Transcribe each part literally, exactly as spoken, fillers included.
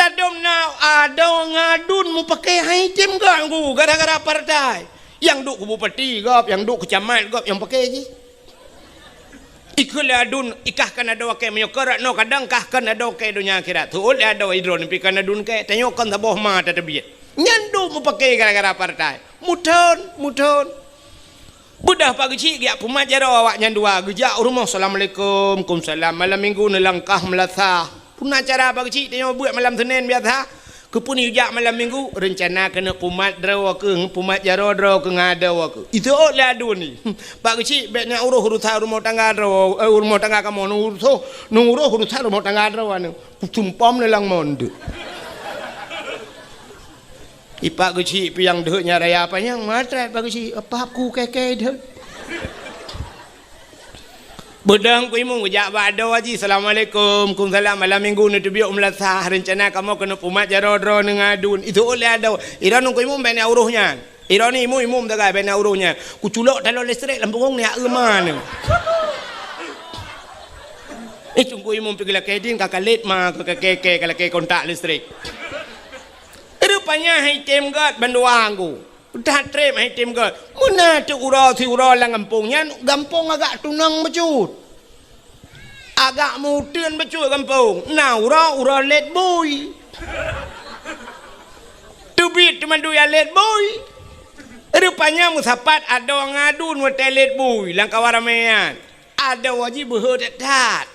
Ladôm na adoe ngon aduen mupakè han item gob, gara-gara partai. Nyang duek keu bupati gob, nyang duek keu camat gob, nyang pakè jih. Ikheun lé aduen, ikah kon adoe kèe, meunyoe kon rot noe kadang kah kon adoe kèe donya akhirat. Teuôt lé adoe, idroeneuh pih kon aduen kèe, tanyoe kon saboh ma tateubiet. Nyan duek mupakè gara-gara partai. Muthon, muthon. Beudôh Pak Geuchik geujak peumat jaroe awaknyan dua, geujak u rumoh, "Assalamualaikum." "Kumsalam." Malam minggu neulangkah meulasah. Peue na cara Pak Geuchik, tanyoe beuet malam Senin biasa. Keupeue neujak malam minggu? Reuncana keuneuk peumat droe keuh, peumat jaroe droe keuh ngon adoe keuh. Iteuôt lé aduen nyan. "Pak Geuchik, bèk neuroh urusan rumoh tangga droe, eh, rumoh tangga kamoe, neuroh, neuroh urusan rumoh tangga droe nyan." Kusumpom lé lam mon deuh. I Pak Geuchik pih nyang deuh nyan raya panyang, meuhat Pak Geuchik, pap ku kèe-kèe deuh. Beudôh Teungku Imum geujak bak adoe jih, "Assalamualaikum." "Kumsalam." "Malam minggu neuteubiet u meulasah, reuncana kamoe keuneuk peumat jaroe droeneuh ngon aduen." Iteuôt lé adoe, "Idroeneuh Teungku Imum bèk neuroh nyan. Idroeneuh Imum-imum sagai bèk neuroh nyan. Kuculok taloe listrik lam punggong neuh, eu ma neuh." Eh, Teungku Imum pih geulakèe ding ka kalét ma, ka kèe-kèe ka lakèe kontak listrik. Rupanya han item gob bandua Teungku. That trép han item gob. Meunan teuk uroe siuroe lam gampông nyan, gampông agak tunong bacut. Agak meuteun bacut gampông. Na uroe, uroe lét bui. Teubiet teuma dua lét bui. Rupanya meusapat adoe ngon aduen watèe lét bui lam kawan ramè nyan. Adoe jih beuhe that-that.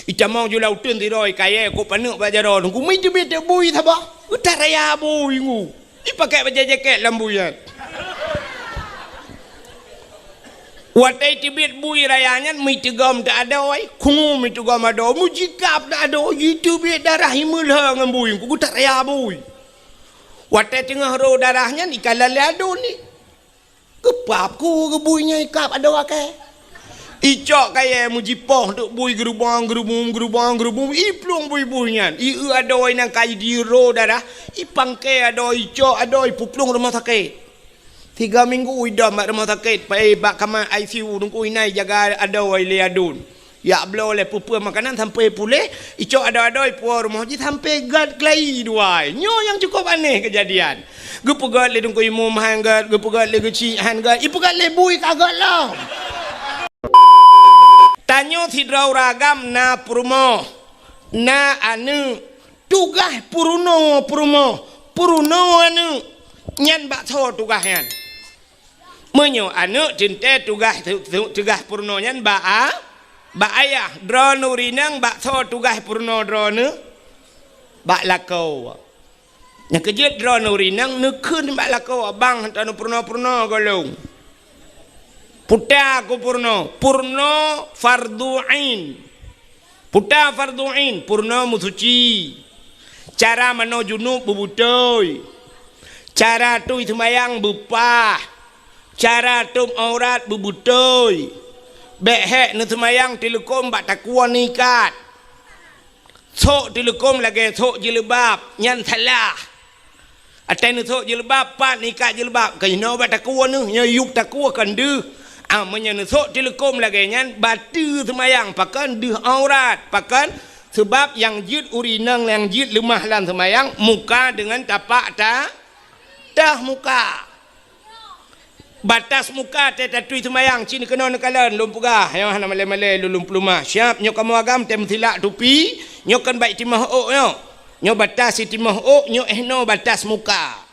Itamong ju lam uteuen sidroe, ikayèe kok paneuk bak jaroe, Teungku, meuteubit bui saboh. Geutaraya bui, Teungku. Ipakèk bajèe jakèt lam bui nyan. Watèe iteubiet bui raya nyan, meuteugom teuh adoe, khungu meuteugom adoe, meujikab teuh adoe, jiteubiet darah imeulhö ngon bui, Teungku, geutaraya bui. Watèe teungoh rô darah nyan, ikalon lé aduen nyan. Geupap ku geubui nyan ikab adoe kèe. Icok kayèe meujipoh teuk bui geurubong, geurubong, geurubong, geurubong, iplueng bui-bui nyan. Ieu adoe nyang ka jiro darah, ipangkè adoe, icok adoe, ipeuplueng rumoh sakét. Tiga minggu idong bak rumoh sakét, pai bak kama I C U, Teungku, inan ijaga adoe lé aduen. Jak bloe lé peue-peue makanan sampoe puléh, icok adoe-adoe ipuwoe rumoh jih sampoe gèt keulayi dua. Nyoe nyang cukôp aneh keujadian. Geupeugèt lé Teungku Imum han gèt, geupeugèt lé Geuchik han gèt, ipeugèt lé bui ka gèt lom. Tanyoe sidroe ureueng agam na peurumoh, na aneuk, tugaih peurunoe peurumoh, peurunoe aneuk. Nyan bak soe tugaih nyan? Meunyoe aneuk teuntèe tugaih, tu-, tu-, tugaih peurunoe nyan bak a-, bak ayah. Droeneuh ureueng inong bak soe tugaih peurunoe droeneuh? Bak lakoe. Nyang keujeuet droeneuh ureueng inong neukheun bak lakoe, "Abang, hantom neupeurunoe-peurunoe gohlom." Peue ta kupeurunoe? Peurunoe fardhu ain. Peue ta fardhu ain? Peurunoe meusuci. Cara manoe junub beubeutôi. Cara tui seumayang beupah. Cara tôb aurat beubeutôi. Bèk hèk neuseumayang teuleukôm bak takue neuikat. Sôk teuleukôm lagèe sôk jilbab, nyan salah. Watèe neusôk jilbab, pat neuikat jilbab, ka jinoe bak takue neuh, nyoe yup takue kon deuh. Ah, meunyoe neusôk teuleukôm lagèe nyan, bateue seumayang, pakon deuh aurat, pakon? Sabab nyang jeuet ureueng inong nyang jeuet leumah lam seumayang, muka deungon tapak ta-, teuh muka. Batas muka teuh tatui seumayang, cit keunoe neukalon, lôn peugah, nyoe hana malèe-malèe lôn, lôn peuleumah. Siap, nyoe kamoe agam teuh meusilak tupi, nyoe kon bak itimoh ôk nyoe. Nyoe batas itimoh ôk, nyoe eh noe batas muka.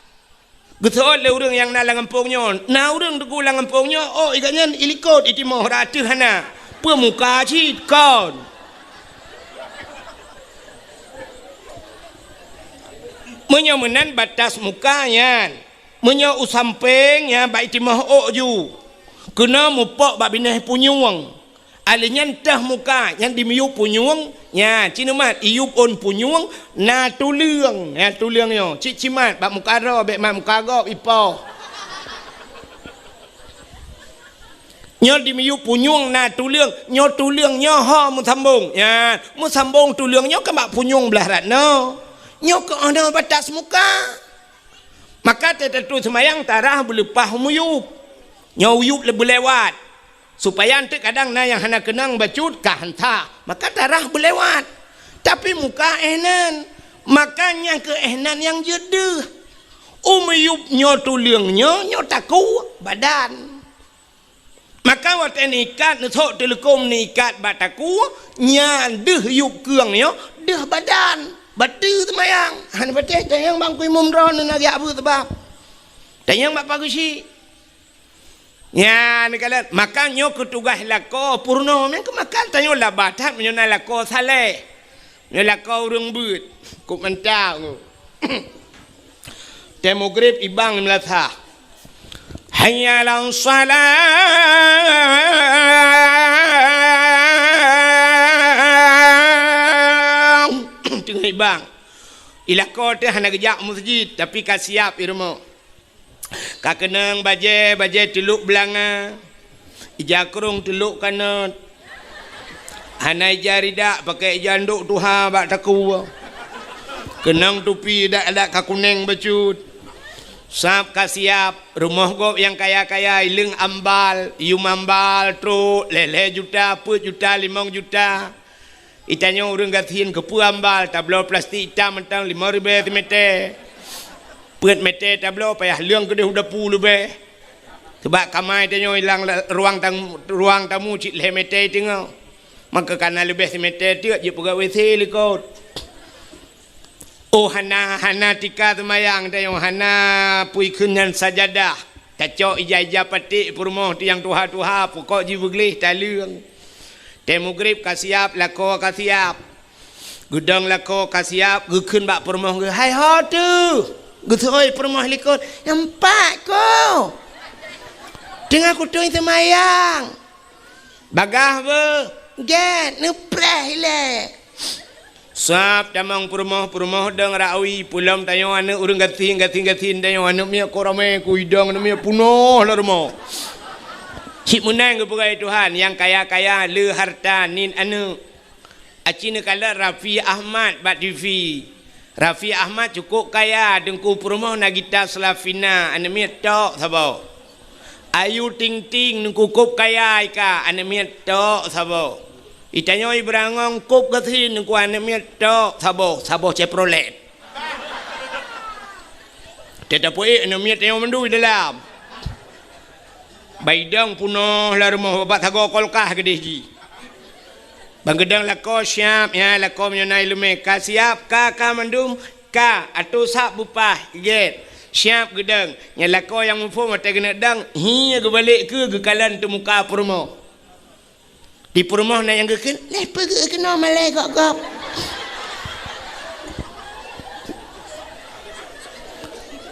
Geuseuôt lé ureueng nyang na lam gampông nyoe, na ureueng teungku lam gampông nyoe, ôk i gobnyan ilikot itimoh, rot ateueh hana. Peue muka cit kon. Meunyoe meunan batas muka nyan. Meunyoe u sampéng nyan bak itimoh ôk ju, keunoe mupok bak binéh punyueng. Alèh nyan teuh muka, nyan dimiyup punyueng, nyan cit neumat iyup ôn punyueng na tuleueng. Nyan tuleueng nyoe, cit cimat bak muka droe, bèk mat muka gob ipoh. Nyoe dimiyup punyueng na tuleueng, nyoe tuleueng nyoe ho meusambong. Nyan, meusambong tuleueng nyoe kan bak punyueng blah rot noe. Nyoe keuh na batas muka. Maka teutatui seumayang tarah beuleupah u miyup. Nyoe u yup le-, beulewat. Supaya eunteuk kadang na nyang hana keunong bacut ka hansa. Maka tarah beulewat. Tapi muka eh nan. Maka nyang keu éh nan nyang jeuet deuh. Umeuyueb nyoe tuleueng nyoe, nyoe takue badan. Maka watée neuikat, neusok teuleukom neuikat bak takue, nyan deuh yueb keueng nyoe, deuh badan. Bateue seumayang. Hana patéh tanyong bak Teungku Imum droeneuh na geujak beuet sabab. Tanyong bak Pak Geuchik. Nyan neukalon, maka nyoe keu tugaih lakoe peurunoe, meunan keu maka tanyoe laba that meunyoe na lakoe saleh. Nyoe lakoe ureuëng beuet, kok mantap nyoe. Tée mugrib ibang di meulasah. Hayya 'alas shalah. Teungoh ibang. Di lakoe teuh hana geujak meuseujid, tapi ka siab di rumoh. Ka keunong bajée, bajée teulok beulanga, ija krong teulok kanot. Hana ija ridak, pakai ija ndok tuha bak takue. Keunong tupi dak-dak ka kuneng bacut. Sab ka siab, rumoh gob nyang kaya-kaya, ileueng ambal, yum ambal, trok, lhée-lhée juta, peuet juta, limong juta. Itanyoe ureuëng gasien keupeue ambal, tabloe plastik itam mantong limong ribée simeté. Peuet meté tabloe payah leueng keudeh u dapu leubeh. Sabab kama itanyoe ilang la-, ruang tamu, ruang tamu cit lhée meté teungoh. Maka kana leubeh simeté teuk jeuet peugah W C likot. Oh, hana, hana tika seumayang tanyoe, hana pui kheun nyan sajadah. Tacok ija-ija paték peurumoh tiang tuha-tuha, pukok jibeugleh taleueng. Tée mugrib ka siab, lakoe ka siab. Geudong lakoe ka siab, geukheun bak peurumoh geuh, "Hai ho teuh?" Geuseuôi peurumoh likot, "Nyan pat ko. Teungoh kutui seumayang." Bagaih beuh, gét, neupreh ilée. Sab tamong peurumoh, peurumoh dong rawi, peulom tanyoe aneuëk ureuëng gasien, gasien-gasien tanyoe aneuëk miet ko ramé, ku idong aneuëk miet punoh lam rumoh. Cit meunan geupeugah Tuhan, nyang kaya-kaya le harta nit aneuëk. Aci neukalon Raffi Ahmad bak T V. Raffi Ahmad cukôp kaya, Teungku peurumoh na gita Slavina, aneuëk miet tok saboh. Ayu Ting Ting, Teungku kôb kaya ika, aneuëk miet tok saboh. Itanyoe Ibrangong kôb gasien, Teungku aneuëk miet tok saboh, saboh Chevrolet. Teuh tapeuék aneuëk miet tanyoe mandum di dalam. Baidong punoh lam rumoh, bapak sagoe kolkah keudeh jih. Ban geudong lakoe siab, ya, lakoe meunyoe na iéleumé ka siab, ka, ka mandum, ka, atô sab beupah, gét. Siab geudong. Nyan lakoe nyang muphom watée keuneuk dong, hi geubalek keu geukalon teumuka peurumoh. Di peurumoh na nyang geukheun, "Leh peugeuh keunoe malée gob-gob."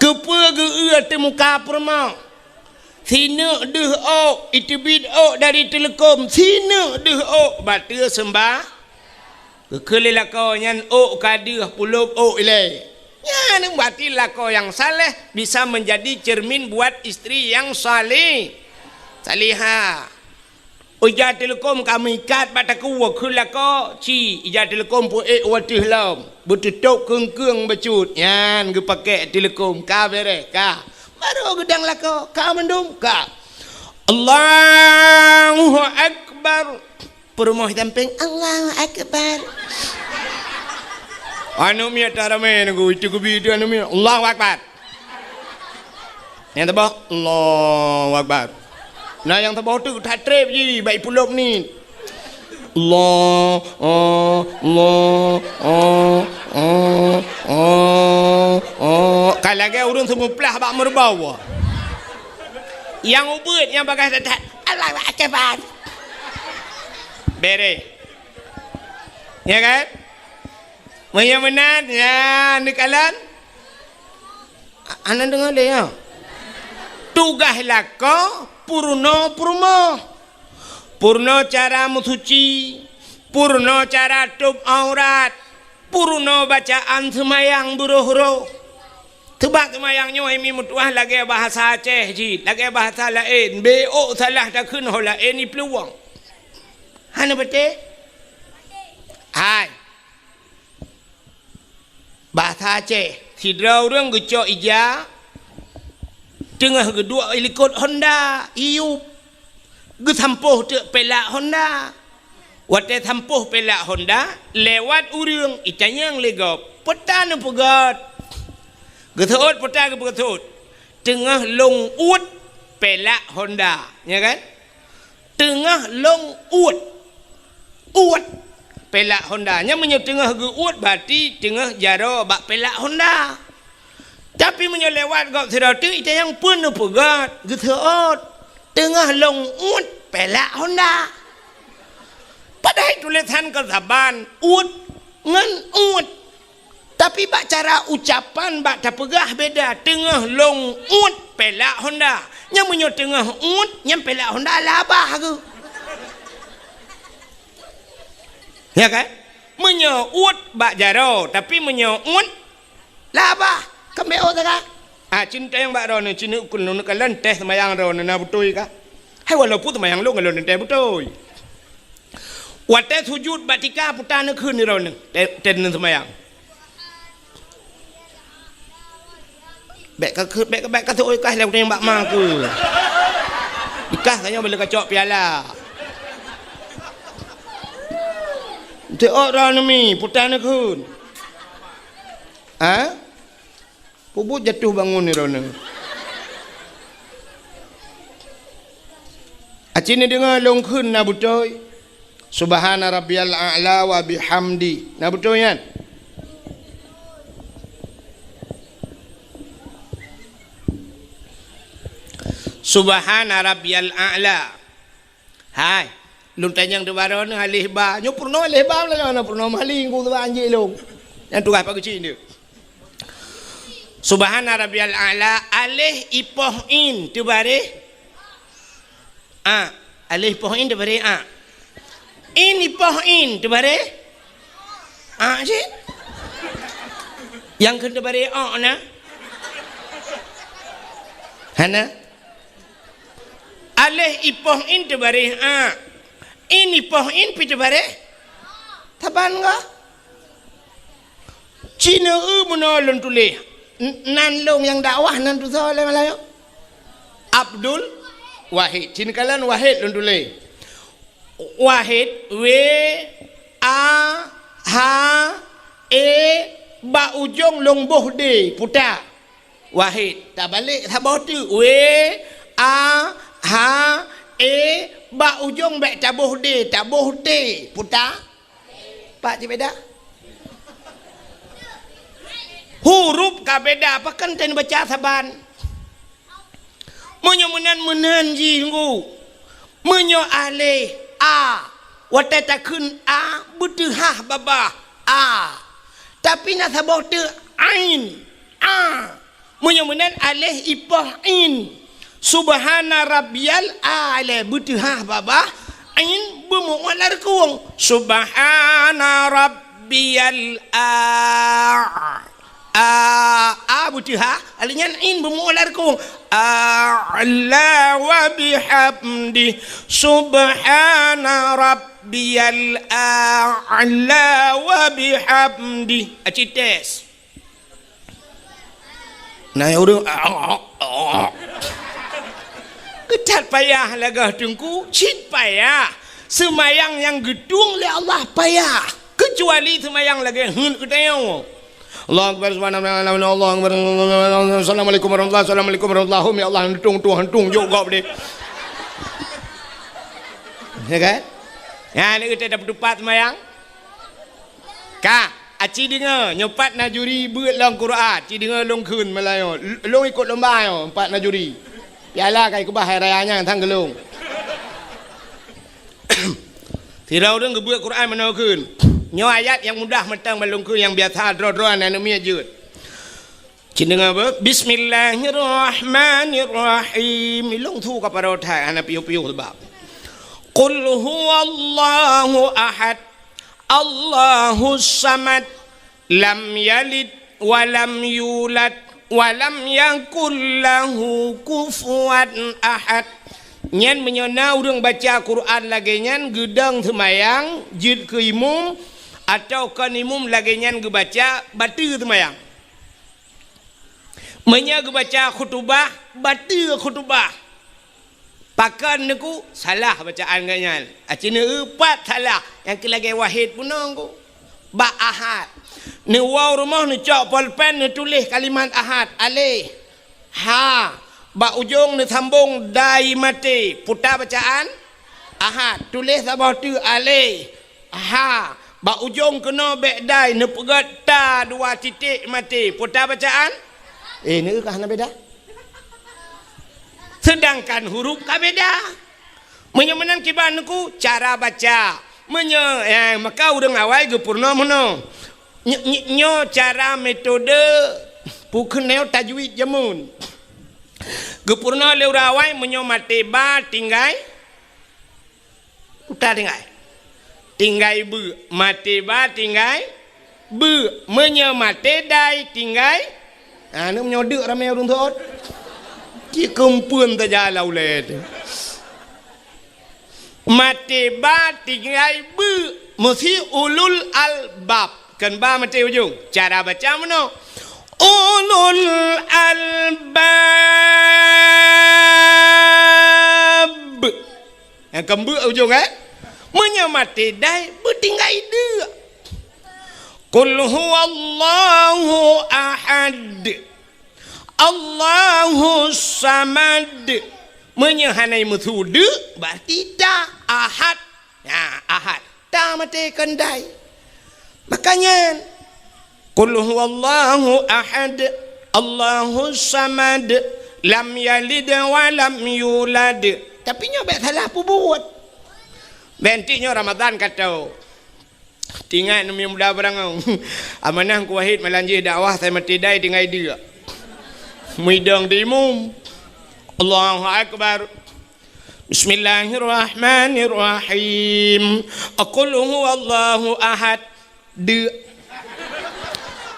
Keupeue geu-eu ateueh muka peurumoh? Sineuk deuh ôk, iteubiet ôk dari teuleukom, sineuk deuh ôk, bateue seumbah. Geukheun lé lakoe nyan ôk ka deuh, pulop ôk ilée. Nyan berarti lakoe nyang saleh bisa menjadi cermin buat istri yang saleh, salihah. Ija teuleukom ka meuikat bak takue, kheun lakoe, ci, ija teuleukom peuék u ateueh lom, beututôb keung-keung bacut, nyan geupakék teuleukom, ka beureh, ka. Barô geudong lakoe, ka mandum, ka. Allahu Akbar. Peurumoh sampéng, Allahu Akbar. Aneuëk miet taramé nunggu, itu geubi itu aneuëk miet, Allahu Akbar. Nyang saboh, Allahu Akbar. Nah, nyang saboh tu that treb jih, bak ipulop ni. Allah, oh, Allah, oh, oh, oh, oh. Ka lagée ureuëng seumuplah bak meureubau. Nyang ubeuet, nyang bagaih that-that, Allahu Akbar. Bereh. Ya kan? Meunyoe meunan, ya, neukalon. Hana deungoe lé, ya. Tugaih lakoe peurunoe peurumoh. Peurunoe cara meusuci, peurunoe cara tôb aurat, peurunoe bacaan seumayang beuroh-roh. Teubak seumayang nyoe mi meutuah lagée bahasa Aceh jih, lagée bahasa laén, bék salah takheun ho laén iplueng. Hana patéh? Hai. Bahasa Aceh, sidroe ureuëng geucok ija, teungoh geuduek ilikot honda, iyup, geusampôh teuk pelak honda. Watée sampôh pelak honda, lewat ureuëng itanyong lé gob, Peue tan neupeugöt? Geuseuôt peue tan geupeugöt? Teungoh lôn uet pelak honda, nya kan? Teungoh lôn uet, uet pelak honda. Nyan meunyoe teungoh geuuet, berarti teungoh jaroe bak pelak honda. Tapi meunyoe lewat gob sidroe teuk, itanyong peue neupeugöt, geuseuôt, teungoh lôn uet pelak honda. Padahai tulésan keu saban, uet ngon uet. Tapi bak cara ucapan, bak tapeugah beda, teungoh lôn uet pelak honda. Nyan meunyoe teungoh uet, nyan pelak honda labah geuh. Ya kan? Meunyoe uet bak jaroe, tapi meunyoe uet labah, keumbéo saga. Ah, cintayong bak droeneuh, cintayong keu neukalon teuh seumayang droeneuh na beutôi kah? Hai walaupun seumayang lôn, lôn teuh beutôi. Watée sujut bak tika, peue tan neukheun droeneuh, teuh, teuh neuseumayang. Bék ka keu-, bék, bék ka teuôt kah lé nyang bak ma keu. Ikah tanyoe bela kacok piala. Teuôt droeneuh mi, peue tan neukheun. Ha? Peubuet jatuh bangun droeneuh. Aci neudeungoe lôn kheun na beutôi. Subhana rabbiyal a'la wa bihamdi. Na beutôi nyan? Subhana rabbiyal a'la. Hai, lôn tanyong teubarô neuh aléh ba. Nyoe peurunoe aléh ba, lôn peurunoe mali, ngku teuba anjing lôn. Nyang tugaih Pak Geuchik nyoe. Subhana rabbiyal a'la, aléh ipoh in teubaréh a. Aléh ipoh in teubaréh a. In ipoh in teubaréh a cit. Nyang kheun teubaréh o na? Hana? Aléh ipoh in teubaréh a. In ipoh in pi teubaréh. Saban goh. Ci neu-eu meunoe lôn tuléh. N-, nan lôn nyang dakwah nan tusoe lé Malayu. Abdul Wahid. Ci neukalon Wahid lôn tuléh. Wahid, W, A, H, E, bak ujong lôn boh D, puta. Wahid, tabalek saboh teuk. W, A, H, E, bak ujong bék taboh D, taboh T, puta. Pat cit beda? Huruf ka beda, pakon teuh neubaca saban. Meunyoe meunan, meunan jih ngku. Meunyoe aléh a, watée takheun a, beuteuhah babah a. Tapi na saboh teuk ain, a. Meunyoe meunan aléh ipoh in. Subhana rabbiyal a'la, beuteuhah babah in beumu'alah reukung. Subhana rabbiyal a. A, a beuteuhah, aléh nyan in beumu'alah reukung. A'la wa bihamdi. Subhana rabbiyal a'la wa bihamdi. Aci tes. Na ureuëng, keutat payah lagée teungku, cit payah. Seumayang nyang geutueng lé Allah payah, keucuali seumayang lagée heuet geutanyoe. Allahu Akbar, subhanallah, Allahu Akbar, assalamualaikum warahmatullahi, assalamualaikum warahmatullahi, hom ya Allah, hantung, tueng, hantung, jok gob deh. Ya kan? Ya, ni kita dapat tupat seumayang. Ka, aci deungoe, nyoe pat na juri beuet lom Quran, ci deungoe lôn kheun Malayu. L-, lôn ikot lomba nyoe, pat na juri. Piala ka ikeubah hai raya nyan sang geulong. Sidroe ureuëng geubeuet Quran meunoe kheun. Nyoe ayat nyang mudah mantong ban lôn kheun, nyang biasa droe-droe aneuk miet jeuet. Ci deungoe beuh, Bismillahirrahmanirrahim. Ilong su ka paro that, hana piôh-piôh sebab. Qul huwallahu ahad, Allahus samad, lam yalid wa lam yulad, wa lam yakul lahu kufuwan ahad. Nyan meunyoe na ureuëng baca Quran lagée nyan, geudong seumayang, jeuet keu imum, atawa kon imum lagée nyan geubaca, bateue seumayang. Meunyoe geubaca khutubah, bateue khutubah. Pakon neuku salah bacaan geuh nyan. Aci neueu pat salah, nyang keu lagée Wahid bunoe ku. Bak ahad. Neuwoe rumoh neucok polpen neutuléh kalimat ahad, aleh. Ha. Bak ujong neusambong dai maté. Peue bacaan? Ahad. Tuléh saboh teuk, aleh. Ha. Bak ujong keunoe bék dai neupeugét ta dua titik maté. Peue bacaan? Eh, neu ka hana beda. Seudangkan huruf ka beda. Meunyoe meunan kiban neuku cara baca. Meunyoe, eh, maka ureuëng awai geupeurunoe meunoe. Ny-, ny-, nyoe cara metode peukeunong tajwid jameun. Geupeurunoe lé ureuëng awai meunyoe maté ba tinggai, uta tinggai. Tinggai beu, maté ba tinggai beu, meunyoe maté dai tinggai, ha, neu meunyoe deuk ramé ureuëng thot. Cit keumpeuen saja lam ulée teuh. Maté ba tinggai beu, meusi ulul albab. Kon ba maté ujong. Cara baca meunoe. Ulul albab. Nyang keumbeuek ujong, eh? Meunyoe maté dai, beutinggai deuk. Qul huwallahu ahad. Allahus samad. Meunyoe hana meusu deuk, berarti ta ahad. Nah, ahad. Ta maté kon dai. Makanya, Qul huwallahu ahad, Allahus samad, lam yalid wa lam yulad. Tapi nyoe bék salah peubuet. Bék nyoe Ramadan ka tho. Tingat numi muda beurangau. Amanah Teungku Wahid malam jih dakwah, saya mati dai tinggai deuk. Muidong di imum. Allahu Akbar. Bismillahirrahmanirrahim. Qul huwallahu ahad. Deuk.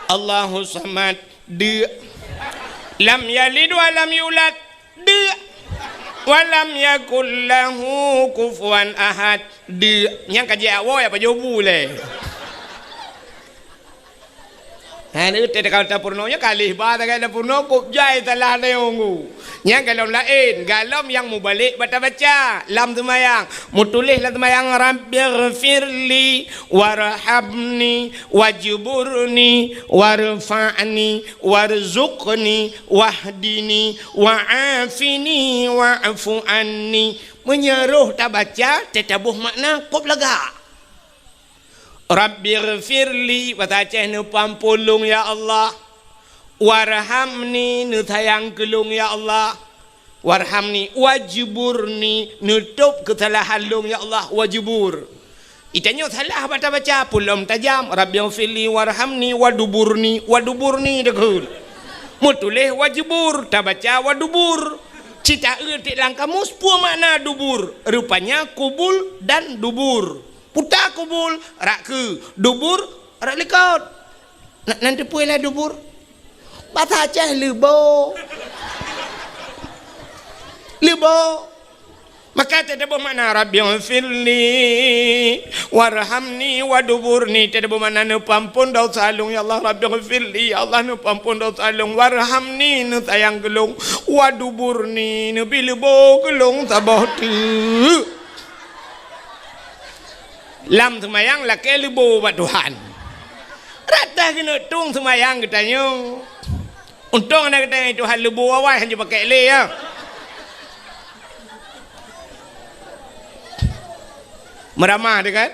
Allahu samad. Deuk. Lam yalid wa lam yulad. Deuk. Wa lam yakul lahu kufuwan ahad. Deuk. Nyang ka jiak woe apa jobu lé. Ha, ni teuka tapeurunoe nyoe kalih ba tagai tapeurunoe kok jai salah neunggu. Nyang galom laén, galom nyang mubalek bata baca lam seumayang. Mutuléh lam seumayang, "Rabbighfirli warhamni wajburni warfa'ni warzuqni wahdini wa'afini wa'fu anni." Meunyoe roh tabaca, teutabôh makna kop lagak. Rabbighfirli, basa Aceh, neupeuampôn lôn ya Allah. Warhamni, neusayang keu lôn ya Allah. Warhamni, wajburni, neutôb keusalahan lôn ya Allah, wajbur. Itanyoe salah bata baca, pulom tajam, Rabbighfirli warhamni waduburni, waduburni deukeue. Meutuléh wajbur, tabaca wadubur. Cita eu tiek lam kamus, peue makna dubur? Rupanya kubul dan dubur. Puta kubul, rak keu, dubur, rak likot. Na, nan teupeue lah dubur? Basa Aceh leubo. Leubo. Maka teutabôh makna Rabbighfirli warhamni waduburni. Teutabôh makna neupeuampôn dosa lôn ya Allah. Rabbighfirli, ya Allah, neupeuampôn dosa lôn. Warhamni, neusayang keu lôn. Waduburni, neubi leubo keu lôn saboh teuk. Lam seumayang lakée leubo bak Tuhan. Rata keuneuk tueng seumayang geutanyoe. Untông na geutanyoe Tuhan leubo awai hana jipakék lé, ya. Meuramah teuh kan?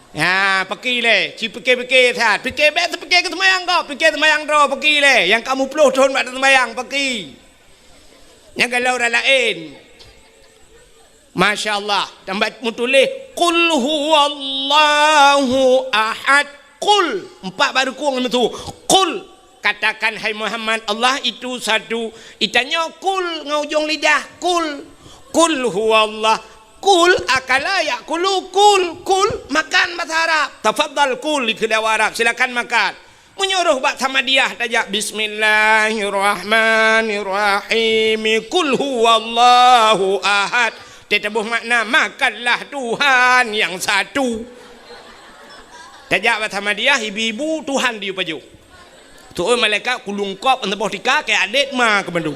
Ya, paki lé, ci pike-pike that. Pike bék teupike keu seumayang gob, pike seumayang droe paki lé. Nyang ka muploh thon bak teuseumayang paki. Nyang galom ureuëng laén. Masya Allah, tambah meutuléh, "Qul huwallahu ahad." Qul, empat baru kong itu. "Qul," katakan, "Hai Muhammad, Allah itu satu." Itanyoe kul ngon ujong lidah, kul. "Qul huwallah." Kul, akala yakulu, kul, kul, makan bahasa Arab. Tafadhal kul, dikheun Arab, silakan makan. Meunyoe roh bak Samadiyah tajak, "Bismillahirrahmanirrahim. Qul huwallahu ahad." Teutabôh makna, "Makanlah Tuhan yang satu." Tajak bak Samadiyah, ibu-ibu, Tuhan di pajoh. Tu'oh malaikat kulungkop, saboh tika, keu adet ma keu bandum.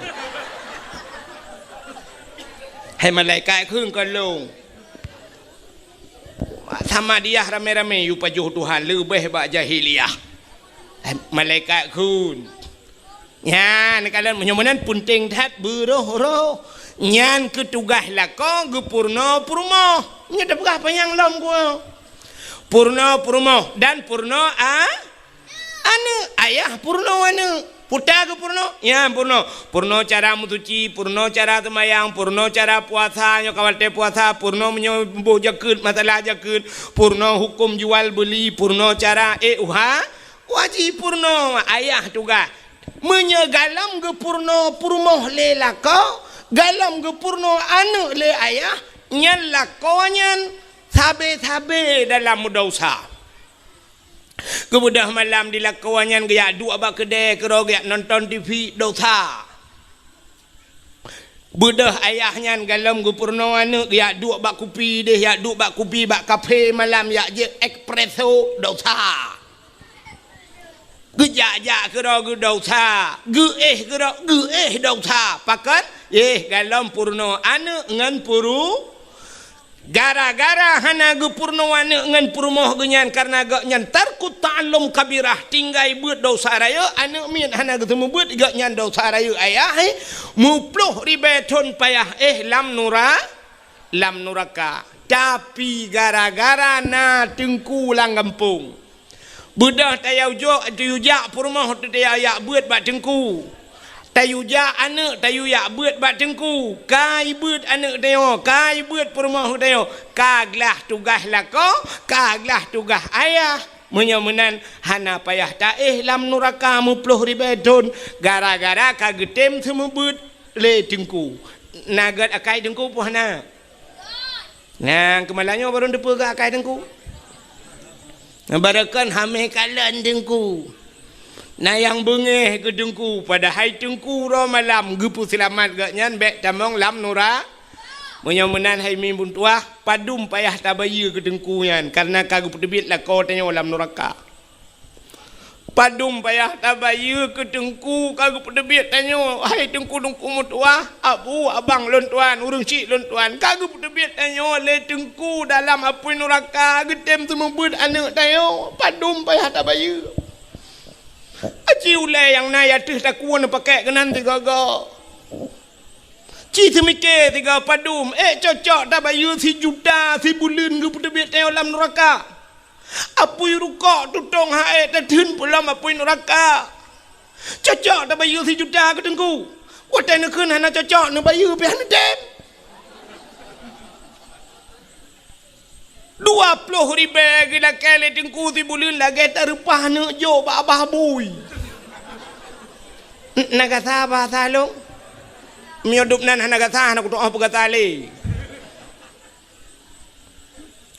Hai malaikat, kheun keu lôn. Bak Samadiyah ramé-ramé yue pajoh Tuhan leubeh bak jahiliyah. Eh, malaikat kheun. Nyan, kalon meunyoe meunan peunteng that beuroh-roh. Nyan keu tugaih lakoe geupeurunoe peurumoh. Nyoe tapeugah panyang lom ku. Peurunoe peurumoh dan peurunoe a-, aneuk, ayah peurunoe aneuk. Peue ta geupeurunoe? Nyan peurunoe. Peurunoe cara meusuci, peurunoe cara seumayang, peurunoe cara puasa, nyoe ka watée puasa, peurunoe meunyoe boh jakeuet, masalah jakeuet, peurunoe huköm jual beuli, peurunoe cara, eh, uha-, wajib peurunoe ayah tugaih. Meunyoe galom geupeurunoe peurumoh lé lakoe, galom geupeurunoe aneuk lé ayah, nyan lakoe nyan sabe-sabe dalam meudesya. Geubeudôh malam di lakoe nyan geujak duek bak keudè keudroe geujak nonton T V, desya. Beudôh ayah nyan galom geupeurunoe aneuk geujak duek bak kupi deh, jak duek bak kupi bak kafe malam jak jép espresso, desya. Geujak-jak keudroe geudesya, geuéh keudroe geuéh desya. Pakon? Éh, galom peurunoe aneuk ngon peuru-, gara-gara hana geupeurunoe aneuk ngon peurumoh geuh nyan, kareuna gobnyan tarkut ta'allum kabirah, tinggai beuet desya rayeuk, aneuk miet hana geuseumeubeuet, gobnyan desya rayeuk ayah, éh, meuploh ribée thon payah éh lam nura-, lam nuraka. Tapi gara-gara na teungku lam gampông, beudôh tayue jok, tayue jak peurumoh teuh tayue jak beuet bak teungku. Tayue jak aneuk tayue jak beuet bak teungku. Ka ibeuet aneuk tanyoe, ka ibeuet peurumoh tanyoe, ka glah tugaih lakoe, ka glah tugaih ayah. Meunyoe meunan hana payah taéh lam nuraka meuploh ribée thon gara-gara ka geutem seumeubeuet lé teungku. Na gét akai teungku peue hana? Nah, keumalam nyoe barô teupeugah akai teungku. Barô kon hamé kalon teungku. Na nyang beungéh keu teungku, padahai teungku uroe malam geupeuseulamat gobnyan bék tamong lam nura-. Meunyoe meunan hai mi beutuah, padum payah tabayeue keu teungku nyan, kareuna ka geupeuteubiet lakoe tanyoe lam nuraka. Padum payah tabayeue keu teungku ka geupeuteubiet tanyoe, hai teungku-teungku meutuah, abu, abang lôn tuan, ureuëng chik lôn tuan, ka geupeuteubiet tanyoe lé teungku dalam apui nuraka, geutem seumeubeuet aneuk tanyoe, padum payah tabayeue. Aci ulée nyang na ateueh takue neupakék keunan sigoe-goe. Ci seumiké sigoe padum, ék cocok tabayeue sijuta sibuleuen geupeuteubiet tanyoe lam nuraka. Apui rukok tutong hai tatheun peulom apui nuraka. Cocok tabayeue sijuta keu teungku. Watée neukheun hana cocok neubayeue pih hana tem. Dua ploh ribée geulakée lé teungku sibuleuen lagée tareupah neuk jok bak abah bui. N-, na gata bahasa lôn? Meunyoe dub nan hana gata, hana kutu'oh peugata lé.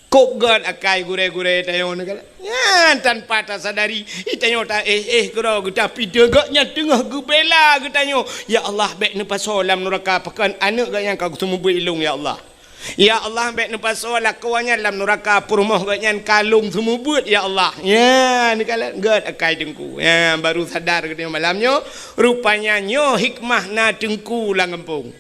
Kôb gét akai gurée-gurée tanyoe nyoe kan? Nyan tanpa tasadari, i tanyoe ta éh, éh keudroe geuta pideuh gét nyan teungoh geubela geutanyoe. Ya Allah, bék neupasoe lam nuraka pakon aneuk gét nyan ka geuseumeubeuet ilông, ya Allah. Ya Allah, bék neupasoe lakoe nyan lam nuraka, peurumoh gét nyan ka lông seumeubeuet, ya Allah. Nyan, neukalon gét akai teungku. Nyan, baru sadar geutanyoe malam nyoe, rupanya nyoe hikmah na teungku lam gampông.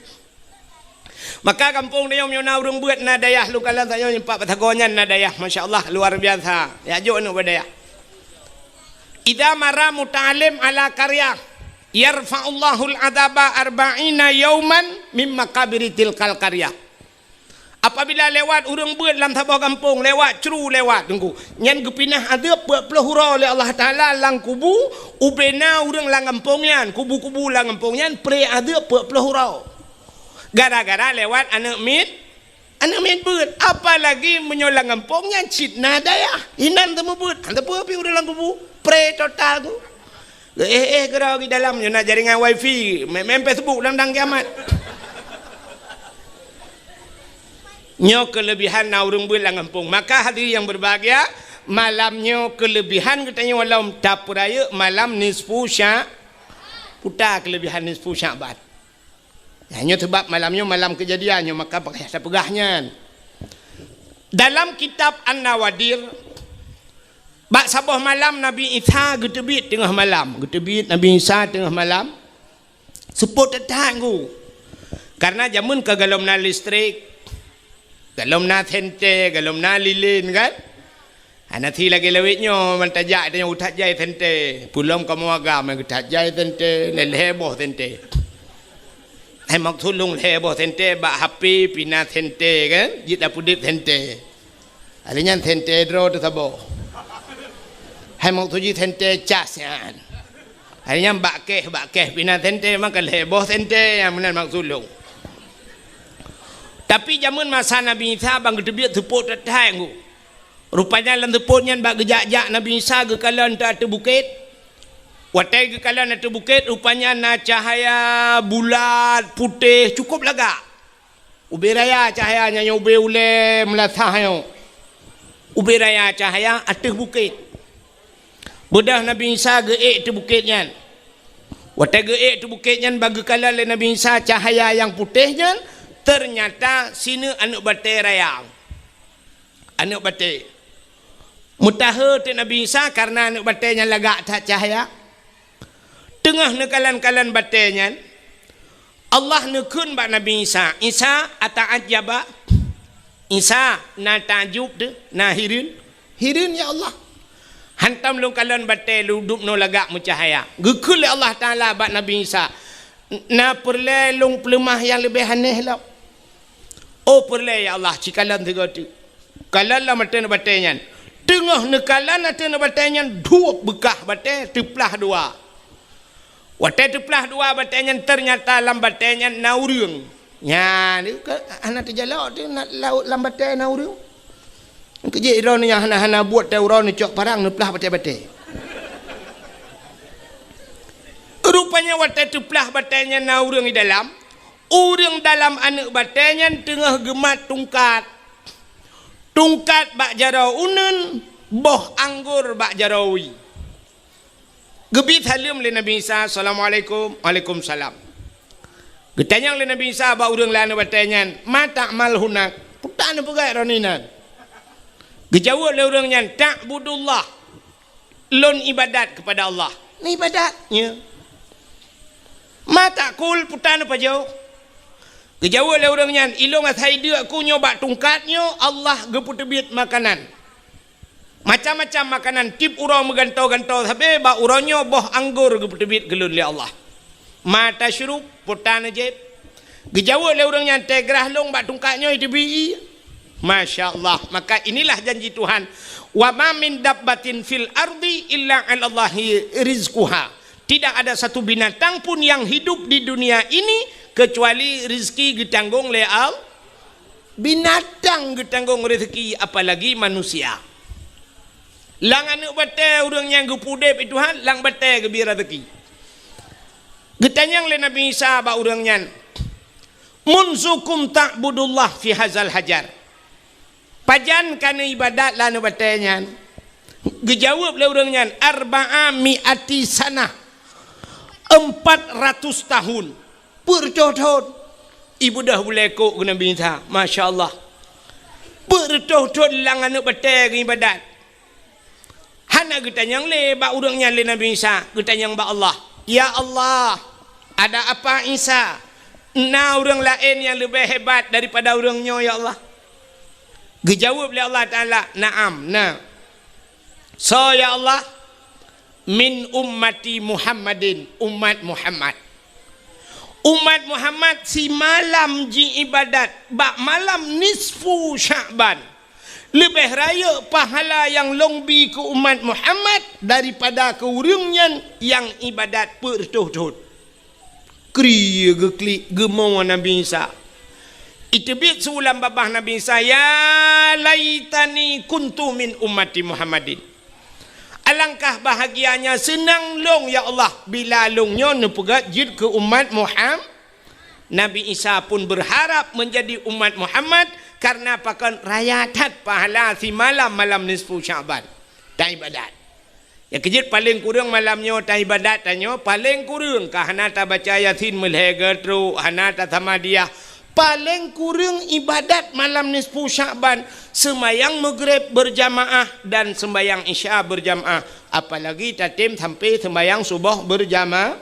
Maka gampông tanyoe meunyoe na ureuëng beuet na dayah lôn kalon tanyoe nyoe pat batagoe nyan na dayah, masya Allah, luar biasa. Ya jok aneuk bak dayah. Idza marra muta'allim ala qaryah, yarfa'ullahul adzaba arba'ina yauman mim maqabiri tilkal qaryah. Apabila lewat ureuëng beuet lam saboh gampông, lewat cru lewat teungku, nyan geupinah adeueb peuet ploh uroe lé Allah Taala lam kubu, ubena ureuëng lam gampông nyan, kubu-kubu lam gampông nyan pre adeueb peuet ploh uroe. Gara-gara lewat aneuk miet, aneuk miet beuet. Apalagi meunyoe lam gampông nyan cit na dayah, inan teuma beuet. Hana peue pih ureuëng lam kubu, pre total ku. Éh, éh, keudroe di dalam nyoe na jaringan wifi, main, main Facebook lam dang kiamat. Nyoe keulebihan na ureuëng beuet lam gampông. Maka hadirin yang berbahagia, malam nyoe keulebihan geutanyoe lom tapeurayeuk malam nisfu Sya-, peue ta keulebihan nisfu Sya'ban. Nyan nyoe sabab malam nyoe malam keujadian nyoe, maka pakon tapeugah nyan. Dalam kitab An-Nawadir, bak saboh malam Nabi Isa geuteubiet teungoh malam, geuteubiet Nabi Isa teungoh malam, seupôt that-that ku. Kareuna jameun ka gohlom na listrik, Golom na sentée, golom na lilin kan? Hana si lagée lawét nyoe, ban tajak tanyoe geuthat jai sentée. Peulom kamoe agam geuthat jai sentée, lhée boh sentée. Hai maksud lôn lhée boh sentée bak H P pih na sentée kan? Jeuet tapeudeuet sentée. Alèh nyan sentée droe teuh saboh. Hai maksud jih sentée cas nyan. Alèh nyan bak kéh, bak kéh pih na sentée, maka lhée boh sentée nyang meunan maksud lôn. Tapi jameun masa Nabi Isa ban geuteubiet seupôt that-that ngon. Rupanya lam seupôt nyan bak geujak-jak Nabi Isa geukalon ateueh bukét. Watée geukalon ateueh bukét, rupanya na cahya bulat, putéh, cukup lagak. Ubé raya cahya nyan, ubé ulée meulasah nyoe. Ubé raya cahya ateueh bukét. Beudôh Nabi Isa geuék ateueh bukét nyan. Watée geuék ateueh bukét nyan, ban geukalon lé Nabi Isa cahya nyang putéh nyan, teunyata sineuk aneuëk batée raya. Aneuëk batée. Meutahe teuk Nabi Isa kareuna aneuëk batée nyan lagak that cahya. Teungoh neukalon-kalon batée nyan, Allah neukheun bak Nabi Isa, "Isa, ata'ajjaba?" Isa, na takjub teuh, na hireuen? Hireuen, ya Allah. Hantom lôn kalon batée lôn dubnoe lagak meucahya. Geukheun lé Allah Taala bak Nabi Isa, "Na peureulée lôn peuleumah nyang leubeh aneh lom?" "Oh, peureulée, ya Allah, ci kalon sigoe teuk." Kalon lam ateueh batée nyan. Teungoh neukalon ateueh batée nyan, duek beukah batée teuplah dua. Watée teuplah dua batée nyan, teunyata lam batée nyan na ureuëng. Nyan, ka, hana teujalok teuh na, lam, lam batée na ureuëng. Keujeuet droeneuh nyang hana-hana buet teuh uroe neucok parang neuplah batée-batée. Rupanya watée teuplah batée nyan na ureuëng di dalam. Ureuëng dalam aneuëk batée nyan teungoh geumat tungkat. Tungkat bak jaroe uneuen, boh anggor bak jaroe wie. Geubi saleuem lé Nabi Isa, "Assalamualaikum." "Waalaikumsalam." Geutanyong lé Nabi Isa bak ureuëng lam aneuëk batée nyan, "Ma ta'mal hunak?" "Peue tapeugét droeneuh inan?" Geujaweueb lé ureuëng nyan, "Ta'budullah." Lôn ibadat keupada Allah. Neuibadat, ya. Ma ta'kul, peue tapajoh? Geujaweueb lé ureuëng nyan, ilôn asai deuk ku nyoe bak tungkat nyoe, Allah geupeuteubiet makanan. Macam-macam makanan, tieb uroe meugantoe-gantoe sabe, bak uroe nyoe boh anggor geupeuteubiet keu lôn lé Allah. Ma tasyrub, peue tajieb? Geujaweueb lé ureuëng nyan, teugrah lôn bak tungkat nyoe teubi. Masya Allah. Maka inilah janji Tuhan. "Wa ma min dabbatin fil ardi illa 'alallahi rizquha." Tidak ada satu binatang pun yang hidup di dunia ini kecuali rezeki geutanggong lé Allah. Binatang geutanggong rezeki, apalagi manusia. Lam aneuëk batée ureuëng nyang geupeuudeb Tuhan, lam batée geubi rezeki. Geutanyong lé Nabi Isa bak ureuëng nyan, "Munzukum ta'budullah fi hazal hajar?" Pajan ka neuibadat lam aneuëk batée nyan? Geujaweueb lé ureuëng nyan, "Arba'a mi'ati sanah." Empat ratus tahun. Peuet reutôh thon. Ibeudôh bulée kok keu Nabi Isa. Masya Allah. Peuet reutôh thon lam aneuëk batée geuibadat. Hana geutanyong lé bak ureuëng nyan lé Nabi Isa, geutanyong bak Allah. "Ya Allah, ada apa Isa? Na ureuëng laén nyang leubeh hebat daripada ureuëng nyoe, ya Allah?" Geujaweueb lé Allah Taala, "Na'am, na." "Soe, ya Allah?" "Min ummati Muhammadin, umat Muhammad." Umat Muhammad simalam jiibadat bak malam nisfu Sya'ban. Leubeh rayeuk pahala nyang lôn bi keu umat Muhammad daripada keu ureuëng nyan nyang ibadat peuet reutôh thon. Kri geuklik geumo Nabi Isa. Iteubiet su lam babah Nabi Isa, "Ya laitani kuntu min ummati Muhammadin." Alangkah bahagianya seunang lôn, ya Allah, bila lôn nyoe neupeugét jeuet keu umat Muham-, Nabi Isa pun berharap menjadi umat Muhammad, karena pakon raya that pahala simalam malam nisfu Sya'ban. Taibadat. Ya keujeuet paleng kureueng malam nyoe taibadat tanyoe, paleng kureueng ka hana tabaca Yasin meulhée geutrok, hana tasamadiyah. Paleng kureueng ibadat malam nisfu Sya'ban, seumayang Maghrib berjamaah dan sembahyang Isya berjamaah, apalagi tatem sampai sembahyang suboh berjamaah.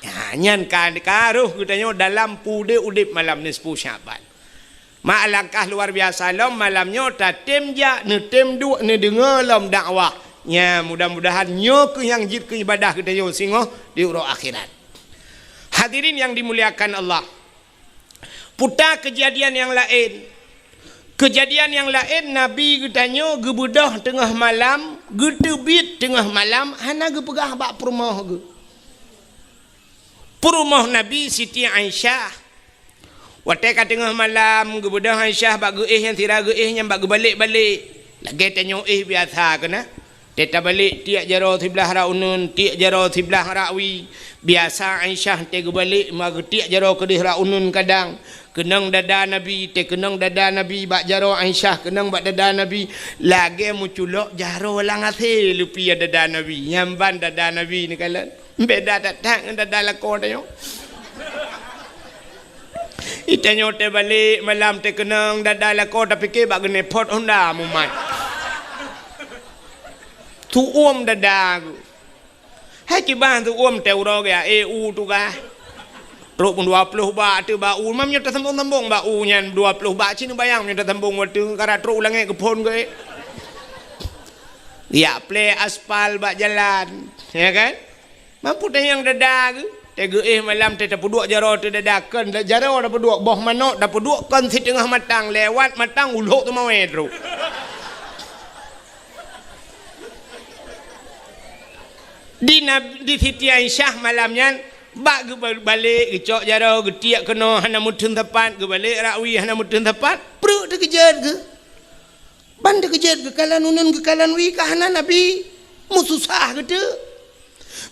Ya, nyan ka, ka roh geutanyoe dalam peudeh udeb malam nisfu Sya'ban. Mak alangkah luar biasa lom malam nyoe tatem jak neutem duek neudeungoe lom dakwah. Nya, mudah-mudahan nyoe keuh nyang jeuet keu ibadah geutanyoe singoh di uroe akhirat. Hadirin yang dimuliakan Allah. Puta keujadian nyang laén. Keujadian nyang laén, Nabi geutanyoe geubeudôh teungoh malam, geuteubiet teungoh malam, hana geupeugah bak peurumoh geuh. Peurumoh Nabi Siti Aisyah. Watée ka teungoh malam, geubeudôh Aisyah bak geuéh nyang sira geuéh nyan bak geubalek-balek. Lagée tanyoe éh biasa keunan. Teuh tabalek tiek jaroe siblah rot uneuen, tiek jaroe siblah rot wie. Biasa Aisyah teuh geubalek ma geutiek jaroe keudeh rot uneuen kadang. Keunong dada Nabi, teuh keunong dada Nabi bak jaroe Aisyah, keunong bak dada Nabi. Lagée meuculok jaroe lam asée leupie dada Nabi. Nyan ban dada Nabi neukalon. Beda that-that ngon dada lakoe tanyoe. Itanyoe teuh balek malam teuh keunong dada lakoe tapike bak geuneupot honda mumat. Tuom dada geuh. Hai kiban tuom teuh uroe geuh, eh, u tugaih. Trok pun dua ploh bak teuh bak u, mam nyoe tasambong-sambong bak u nyan dua ploh bak, ci neubayang nyoe tasambong watée karat trok u langét geuphon geuh. Yak plé aspal bak jalan, ya kan? Mampu tanyong dada geuh, teuh geuéh malam teuh tapeuduek jaroe teuh dada kon, jaroe tapeuduek boh manok, tapeuduek kon siteungoh matang, lewat matang ulok teumawé trok. Di Nab-, di Siti Aisyah malam nyan, bak geuba-, balek geucok jaroe, geutiek keunoe hana meuteun sapat, geubalek rot wie hana meuteun sapat, pruet teukeujot geuh. Ban teukeujot geukalon uneuen geukalon wie ka hana Nabi, meususah geuteuk.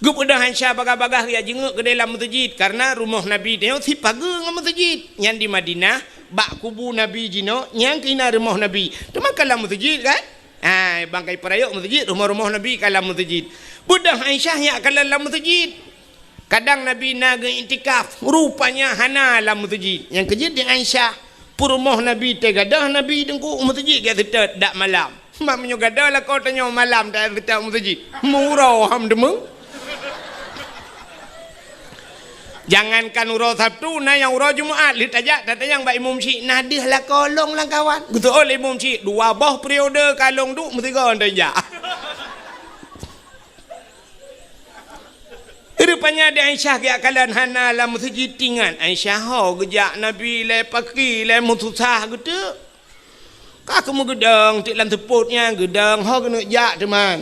Geubeudôh Aisyah bagah-bagah geujak jingeuk keudeh lam meuseujid, kareuna rumoh Nabi nyoe sipageue ngon meuseujid. Nyan di Madinah, bak kubu Nabi jinoe, nyan keuh na rumoh Nabi. Teuma ka lam meuseujid kan? Hai, bangkai peurayok meuseujid, rumoh-rumoh Nabi ka lam meuseujid. Beudôh Aisyah nyak kalon lam meuseujid. Kadang Nabi na geuiktikaf, rupanya hana lam meuseujid. Nyang keujeuet di Aisyah, peurumoh Nabi teuh gadôh Nabi teungku u meuseujid geuseutôt dak malam. Mak meunyoe gadôh lakoe tanyoe malam teuh seutôt u meuseujid. Meuuroe ham deungoe. Jangankan uroe Sabtu, na nyang uroe Jumat lheueh tajak tatanyong bak imum syiek, na deuh lakoe lôn lam kawan. Geuseuôt lé imum syiek, dua boh periode ka lôn duek meusigoe teuh jak. Rupanya di Aisyah geujak kalon hana lam meuseujid, tingat Aisyah ho geujak Nabi lé paki lé meususah geuteuk. Ka keumeung geudong teuk lam seupôt nyan geudong ho keuneuk jak teuma.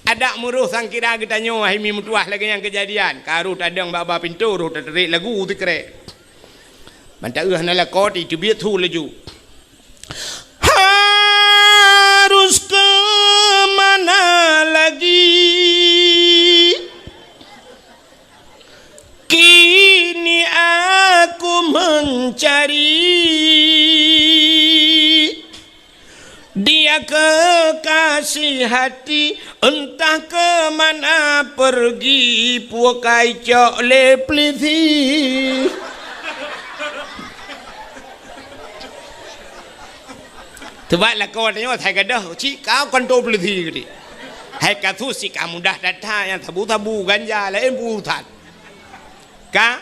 Adak meuroh sangkira geutanyoe hai mi meutuwah lagée nyang keujadian. Ka roh tadong bak-bak pintoe roh tatarek lagu sikrek. Ban taeu hana lakoe teubiet su laju. Harus ke mana lagi? Kini aku mencari dia kekasih hati, entah ke mana pergi, pukai cok lé pelisi. Teubat lakoe tanyoe hai gadôh cit ka kantô peulisi geuti. Hai kasus cit ka mudah that-that nyang sabu-sabu ganja laén peurusan. Ka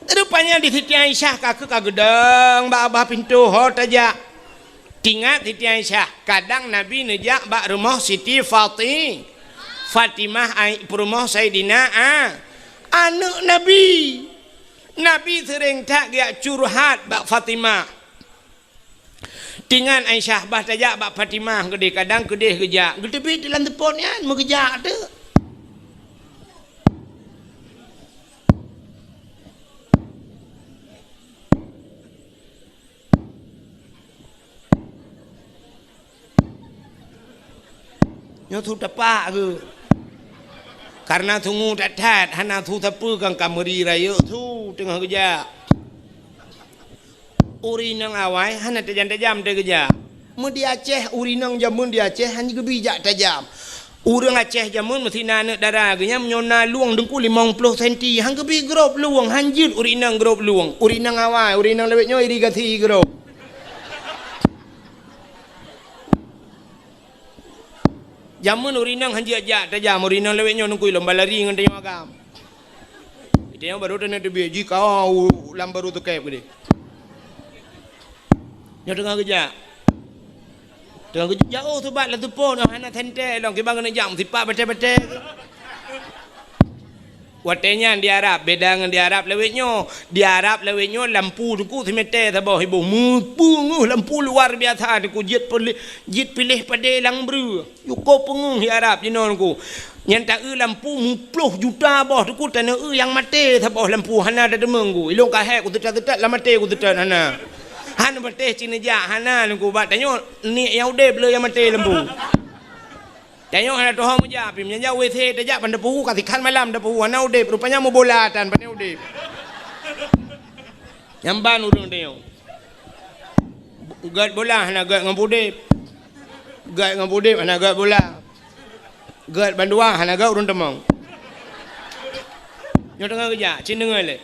rupanya di Siti Aisyah ka keu ka geudong bak babah pintoe ho tajak. Tingat Siti Aisyah, kadang Nabi neujak bak rumoh Siti Fati-, Fatimah ai peurumoh Saidina A, aneuk Nabi. Nabi seuréng that geujak curhat bak Fatimah. Tingat Aisyah bah tajak bak Fatimah keudeh, kadang keudeh geujak. Geuteubiet lam seupôt nyan meugeujak teuk. Nyoe su tapak geuh. Kareuna sungue that-that hana su sapeue kan ka meuri rayeuk su teungoh geujak. Ureuëng inong awai hana tajam-tajam teuh geujak. Meu di Aceh, ureuëng inong jameun di Aceh hana geubi jak tajam. Ureuëng Aceh jameun meusi na aneuëk dara geuh nyan meunyoe na lueng deungku limong ploh senti, han geubi grob lueng, han jeuet ureuëng inong grob lueng. Ureuëng inong awai, ureuëng inong lawét nyoe irigasi grob. Jameun ureuëng inong han jeuet jak tajam, ureuëng inong lawét nyoe deungku lom balari ngon tanyoe agam. Geutanyoe barô taneuk teubiet jih ka u lam barô teukeb keudeh. Nyoe teungoh geujak. Teungoh geujak, jauh subat lam teupon, hana senter lom, kiban keuneuk jak meusipat batée-batée. Watée nyan di Arab, beda ngon di Arab lawét nyoe. Di Arab lawét nyoe lampu teungku simètée saboh iboh. Meupeungeuh lampu luar biasa teungku, jeuet piléh, jeuet piléh padé lam breueh. Cukôp peungeuh di Arab jinoe teungku. Nyan ta-eu lampu muploh juta boh teungku, ta na-eu nyang maté saboh lampu, hana tadeungoe teungku. Ilôn ka hék kuseutôt-seutôt, lam maté kuseutôt hana. Hana maté cit neujak, hana teungku, bak tanyoe niet nyang udeb le nyang maté lampu. Tanyoe hana tuho meujak, pih meunyoe jak W C tajak ban teupeu, ka sikhan malam teupeu, hana udeb, rupanya meubola tan, pane udeb. Nyan ban ureuëng tanyoe. Gét bola hana gét ngon udeb. Gét ngon udeb hana gét bola. Gét bandua hana gét ureuëng teumong. Nyoe teungoh geujak, cit deungoe lé.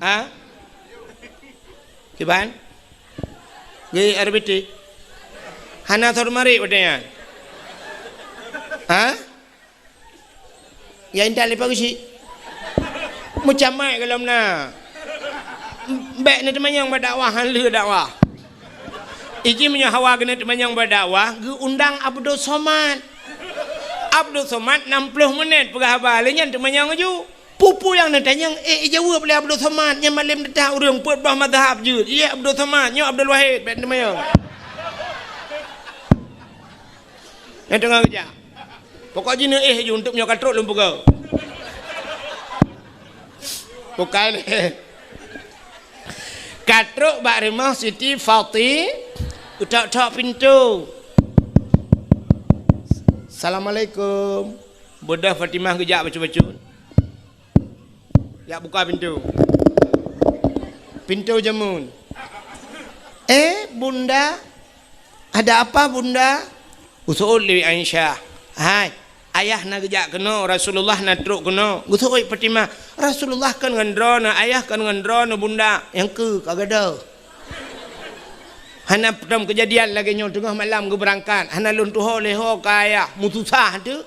Ha? Kiban? Gét R B T. Hana sor marit watée nyan. Ha? Ya intat leupah geuchik. Meucamai golom na. Bék neuteumanyong bak dakwah, han lheueh dakwah. Iji meunyoe hawa keuneuk teumanyong bak dakwah, geuundang Abdul Somad. Abdul Somad nam ploh menit peugah haba, lé nyan teumanyong laju. Peue-peue nyang neutanyong, eh, ijaweueb lé Abdul Somad, nyan malem teutab ureuëng peuet boh mazhab jeuet. Iya Abdul Somad, nyoe Abdul Wahid, bék teumanyong. Nyang teungoh geujak. Pokok jih neuéh ju, untuk meunyoe ka trok lôn peugah. Bukai lé. Ka trok bak rumoh Siti Fati, utok-tok pintoe. "Assalamualaikum." Beudôh Fatimah geujak bacut-bacut. Jak buka pintoe. Pintoe jameun. "Eh, Bunda, ada apa, Bunda?" Geuseuôt lé Aisyah. "Hai, ayah na geujak keunoe, Rasulullah na trok keunoe." Geuseuôt Fatimah, "Rasulullah kon ngon droeneuh, ayah kon ngon droeneuh, Bunda." "Nyang keu ka gadôh." Hana peutom keujadian lagée nyoe, teungoh malam geubeurangkat, hana lôn tuho lé ho ka ayah, meususah teuh.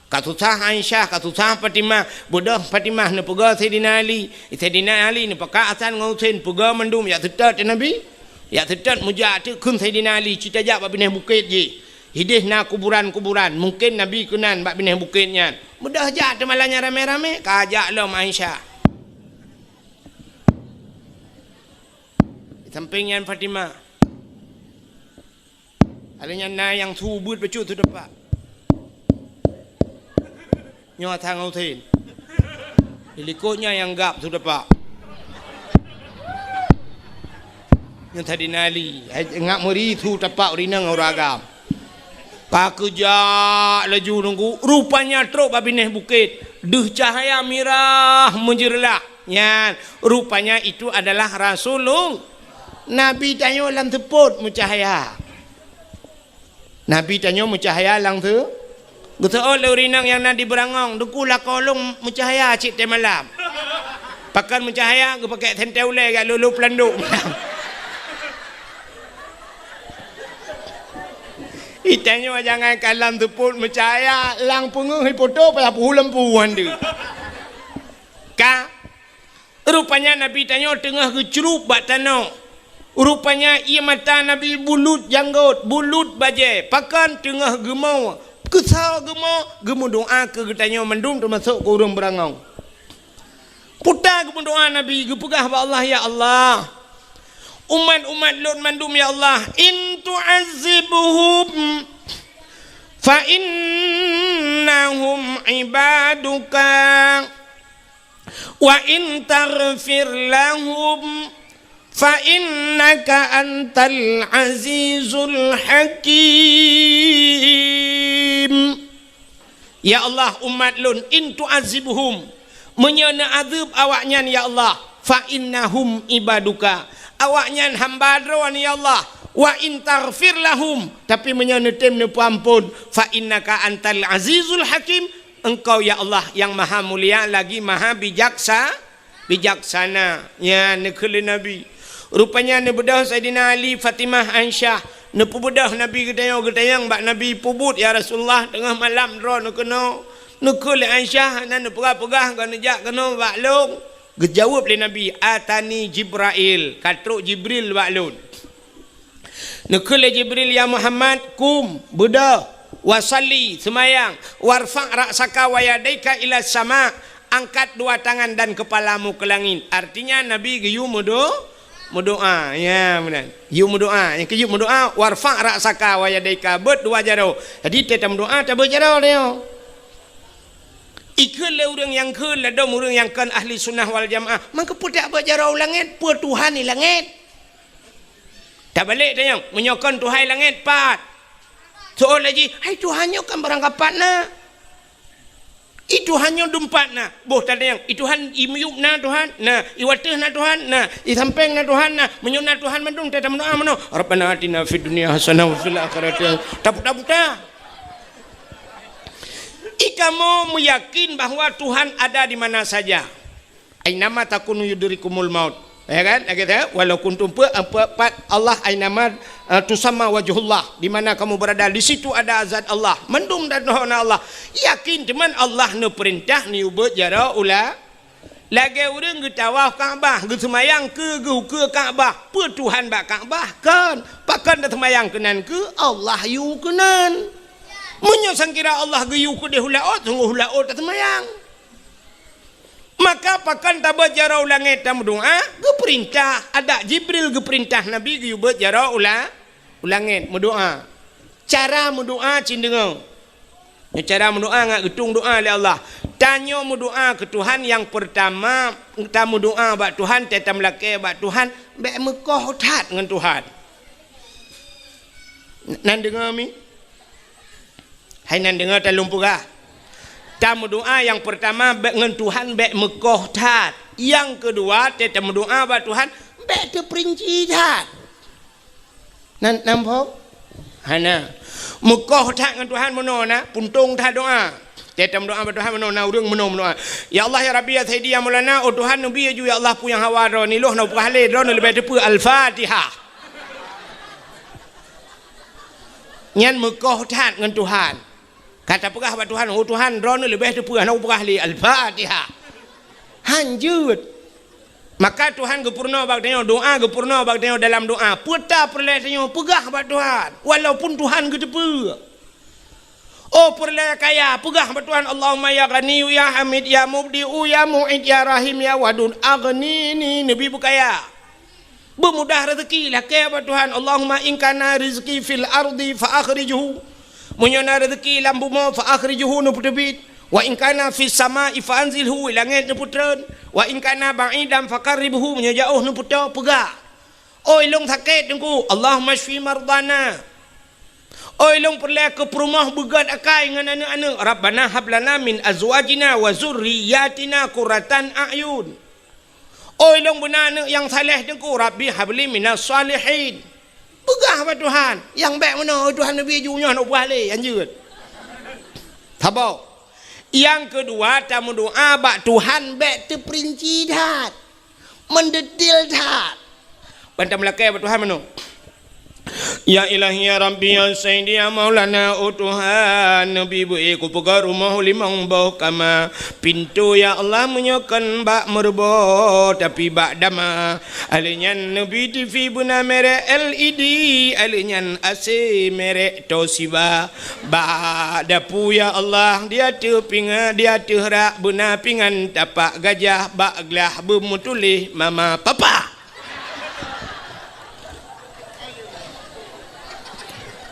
Ka susah Aisyah, ka susah Fatimah. Beudôh Fatimah neupeugah Saidina Ali. Saidina Ali neupakat Hasan ngon Husein, peugah mandum, jak seutôt keu Nabi. Jak seutôt meujak teuk kheun Saidina Ali, cit tajak bak binéh bukét jih. Idéh na kuburan-kuburan, mungken Nabi keunan bak binéh bukét nyan. Beudôh jak teumalam nyan ramé-ramé, ka jak lom Aisyah. Di sampéng nyan Fatimah. Ada nyan na nyang su beuet bacut su tepak. Nyoe Hasan ngon Husein. Di likot nyan nyang gab su tepak. Nyoe Saidina Ali. Hai, ngak meuri su tepak ureuëng inong ureuëng agam. Ka geujak laju nunggu. Rupanya trok bak binéh bukét. Deuh cahya mirah meujeureulah. Nyan, rupanya itu adalah Rasulullah. Nabi tanyoe lam seupôt meucahya. Nabi tanyoe meucahya lam seu-, geuseuôt lé ureuëng inong nyang na di beurangong, "Teungku, lakoe lôn meucahya cit teumalam." Pakon meucahya, geupakék sentée ulée jak lolo peulandok. Itanyoe jangankan lam seupôt meucahya, lam peungeuh ipoto payah peuhu lampu hande. Ka Rupanya Nabi tanyoe teungoh geucrueb bak tanoh. Rupanya ié mata Nabi bulut janggot, bulut bajée, pakon teungoh geumo, keusoe geumo, geumeudoá keu geutanyoe mandum teumasok keu ureuëng beurangong. Puta geumeudoá Nabi, geupeugah bak Allah, "Ya Allah, umat-umat lôn mandum, ya Allah, in tu'azzibhum fa innahum ibaduka." "Wa in taghfir lahum fa innaka antal azizul hakim." Ya Allah, umat lôn, in tu'azzibhum, meunyoe neuazeueb awaknyan, ya Allah, fa innahum ibaduka, awaknyan hamba Droe, ya Allah, wa in taghfir lahum, tapi meunyoe neutem neupeuamphon, fa innaka antal azizul hakim, Engkau, ya Allah, nyang maha mulia lagi maha bijaksa-, bijaksana. Nyan neukheun lé Nabi. Rupanya neubeudôh Saidina Ali, Fatimah, Aisyah. Neupeubeudôh Nabi geutanyoe, geutanyong bak Nabi, "Peubuet, ya Rasulullah, teungoh malam droeneuh keunoe?" Neukheun lé Aisyah, hana neupeugah-peugah, "Kon neujak keunoe bak lôn." Geujaweueb lé Nabi, "Atani Jibrail, ka trok Jibril bak lôn." Neukheun lé Jibril, "Ya Muhammad, qum, beudôh, wa shalli, seumayang, warfa' ra'saka wa yadaika ila sama, angkat dua tangan dan kepalamu ke langit." Artinya, Nabi geuyue meudo-, meudoa. Ya, meunan. Geuyue meudoa. Nyang keujeuet meudoa, "Warfa' ra'saka wa yadaika," beuet dua jaroe. Jadi, teuh tameudoa, tabeuet jaroe tanyoe. Ikheun lé ureuëng nyang kheun, ladôm ureuëng nyang kon ahli sunnah wal jamaah, "Mangkeupeudak beuet jaroe u langét, peue Tuhan di langét?" Tabalek tanyong, meunyoe kon Tuhan i langét, pat? Soe laju, "Hai, Tuhan nyoe kan barangkapat na. I Tuhan nyoe dum pat na." Boh tatanyong, "I Tuhan i miyueb na Tuhan?" "Na." "I wateueh na Tuhan?" "Na." "I sampéng na Tuhan?" "Na." "Meunyoe na Tuhan mandum, teuh tameudoa meunoe, 'Rabbana atina fid dunya hasanah wa fil akhirati hasanah.'" Taputa-puta. Ikamoe meuyakin bahwa Tuhan ada di mana saja. "Ainama takunu yudrikumul maut." Ya kan? Lagée tu, "Walau kuntum," pe-, pe-, pat Allah, "ainama, eh, tusamma wajhullah." Di mana kamu berada, di situ ada zat Allah. Mandum dan na Allah. Yakin teuma Allah neupeurintah neuyue beuet jaroe u la-, lagée ureuëng geutawaf Ka'bah, geuseumayang keu geuh ukeue Ka'bah. Peue Tuhan bak Ka'bah? Kon. Pakon taseumayang keunan keu Allah yue keunan. Meunyoe sangkira Allah geuyue keudeh u laôt, sunggoh u laôt taseumayang. Maka pakon tabeuet jaroe u langét tameudoa? Geupeurintah, adak Jibril geupeurintah Nabi geuyue beuet jaroe u la-, u langét meudoa. Cara meudoa cit deungoe. Nyoe cara meudoa ngat geutueng doa lé Allah. Tanyoe meudoa keu Tuhan, nyang peurtama, tameudoa bak Tuhan, teuh tameulakée bak Tuhan, bék meukoh that ngon Tuhan. Nan deungoe mi? Hai nan deungoe talôn peugah. Tameudoa nyang peurtama bék ngon Tuhan bék meukoh that. Nyang keudua, teuh tameudoa bak Tuhan bék teupeurinci that. Nan, nan phon? Hana. Meukoh that ngon Tuhan meunoe na, puntông that doa. Teuh tameudoa bak Tuhan meunoe na, ureuëng meunoe meudoa. "Ya Allah, ya Rabbi, ya Sayyidi, ya Maulana," oh Tuhan, neubi laju, "Ya Allah, peue nyang hawa droeneuh, lôn hana peugah lé, droeneuh leubeh teupeue." Al-Fatihah. Nyan meukoh that ngon Tuhan. Ka tapeugah bak Tuhan, "Oh Tuhan, droeneuh leubeh teupeue, hana kupeugah lé." Al-Fatihah. Hanjeuet. Maka Tuhan geupeurunoe bak tanyoe, doa geupeurunoe bak tanyoe dalam doa. Peue ta peureulée tanyoe peugah bak Tuhan, walaupun Tuhan geuteupeue. Oh peureulée kaya, peugah bak Tuhan, "Allahumma ya Ghaniyyu ya Hamid ya Mubdi'u ya Mu'id ya Rahim ya Wadud, aghnini," neubi beukaya. Beumudah rezeki, lakée bak Tuhan, "Allahumma in kana rizqi fil ardi fa akhrijhu." Meunyoe na rezeki lam bumoe, fa akhrijhu, neupeuteubiet. "Wa in kana fis sama'i fa anzilhu," langét neupeutreun. "Wa in kana ba'idan fa qarribhu," meunyoe jaoh neupeutoe, peugah. "Oi lôn sakét Teungku, Allahumma shfi mardana." Oi lôn peureulée keu peurumoh beugét akai ngon aneuëk-aneuëk, "Rabbana hab lana min azwajina wa zurriyatina qurratan a'yun." Oi lôn beuna aneuëk nyang saleh Teungku, "Rabbi habli minas shalihin." Peugah bak Tuhan, nyang bék meunoe, "Oi Tuhan, neubi ju nyoe, hana peugah lé," hanjeuet. Saboh. Nyang keudua, tameudoa bak Tuhan bék teupeurinci that, meudetil that. Ban tameulakée bak Tuhan meunoe. Ya Ilahi, ya Rabbi, ya Sayyidi, ya Maulana, oh Tuhan, neubi beu-i kupeugah rumoh limong boh kama. Pintoe, ya Allah, meunyoe kon bak meureuboh, tapi bak dama. Alheuh nyan neubi TV beuna merek L E D, alheuh nyan A C merek Toshiba. Bak dapu, ya Allah, di ateueh pinga-, di ateueh rak beuna pingan tapak gajah, bak glah beumeutuléh mama papa.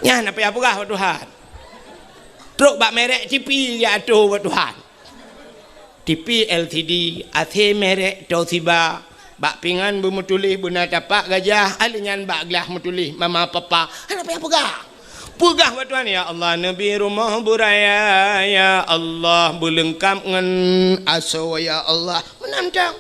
Nyan na payah peugah bak Tuhan. Trok bak merek TV ya atô bak Tuhan. TV L C D, A C merek Toshiba, bak pingan beumeutuléh beuna tapak gajah, alheuh nyan bak glah meutuléh mama papa. Hana payah peugah. Peugah bak Tuhan, "Ya Allah, neubi rumoh beuraya, ya Allah, beuleungkab ngon asoe, ya Allah." Meunan mantong.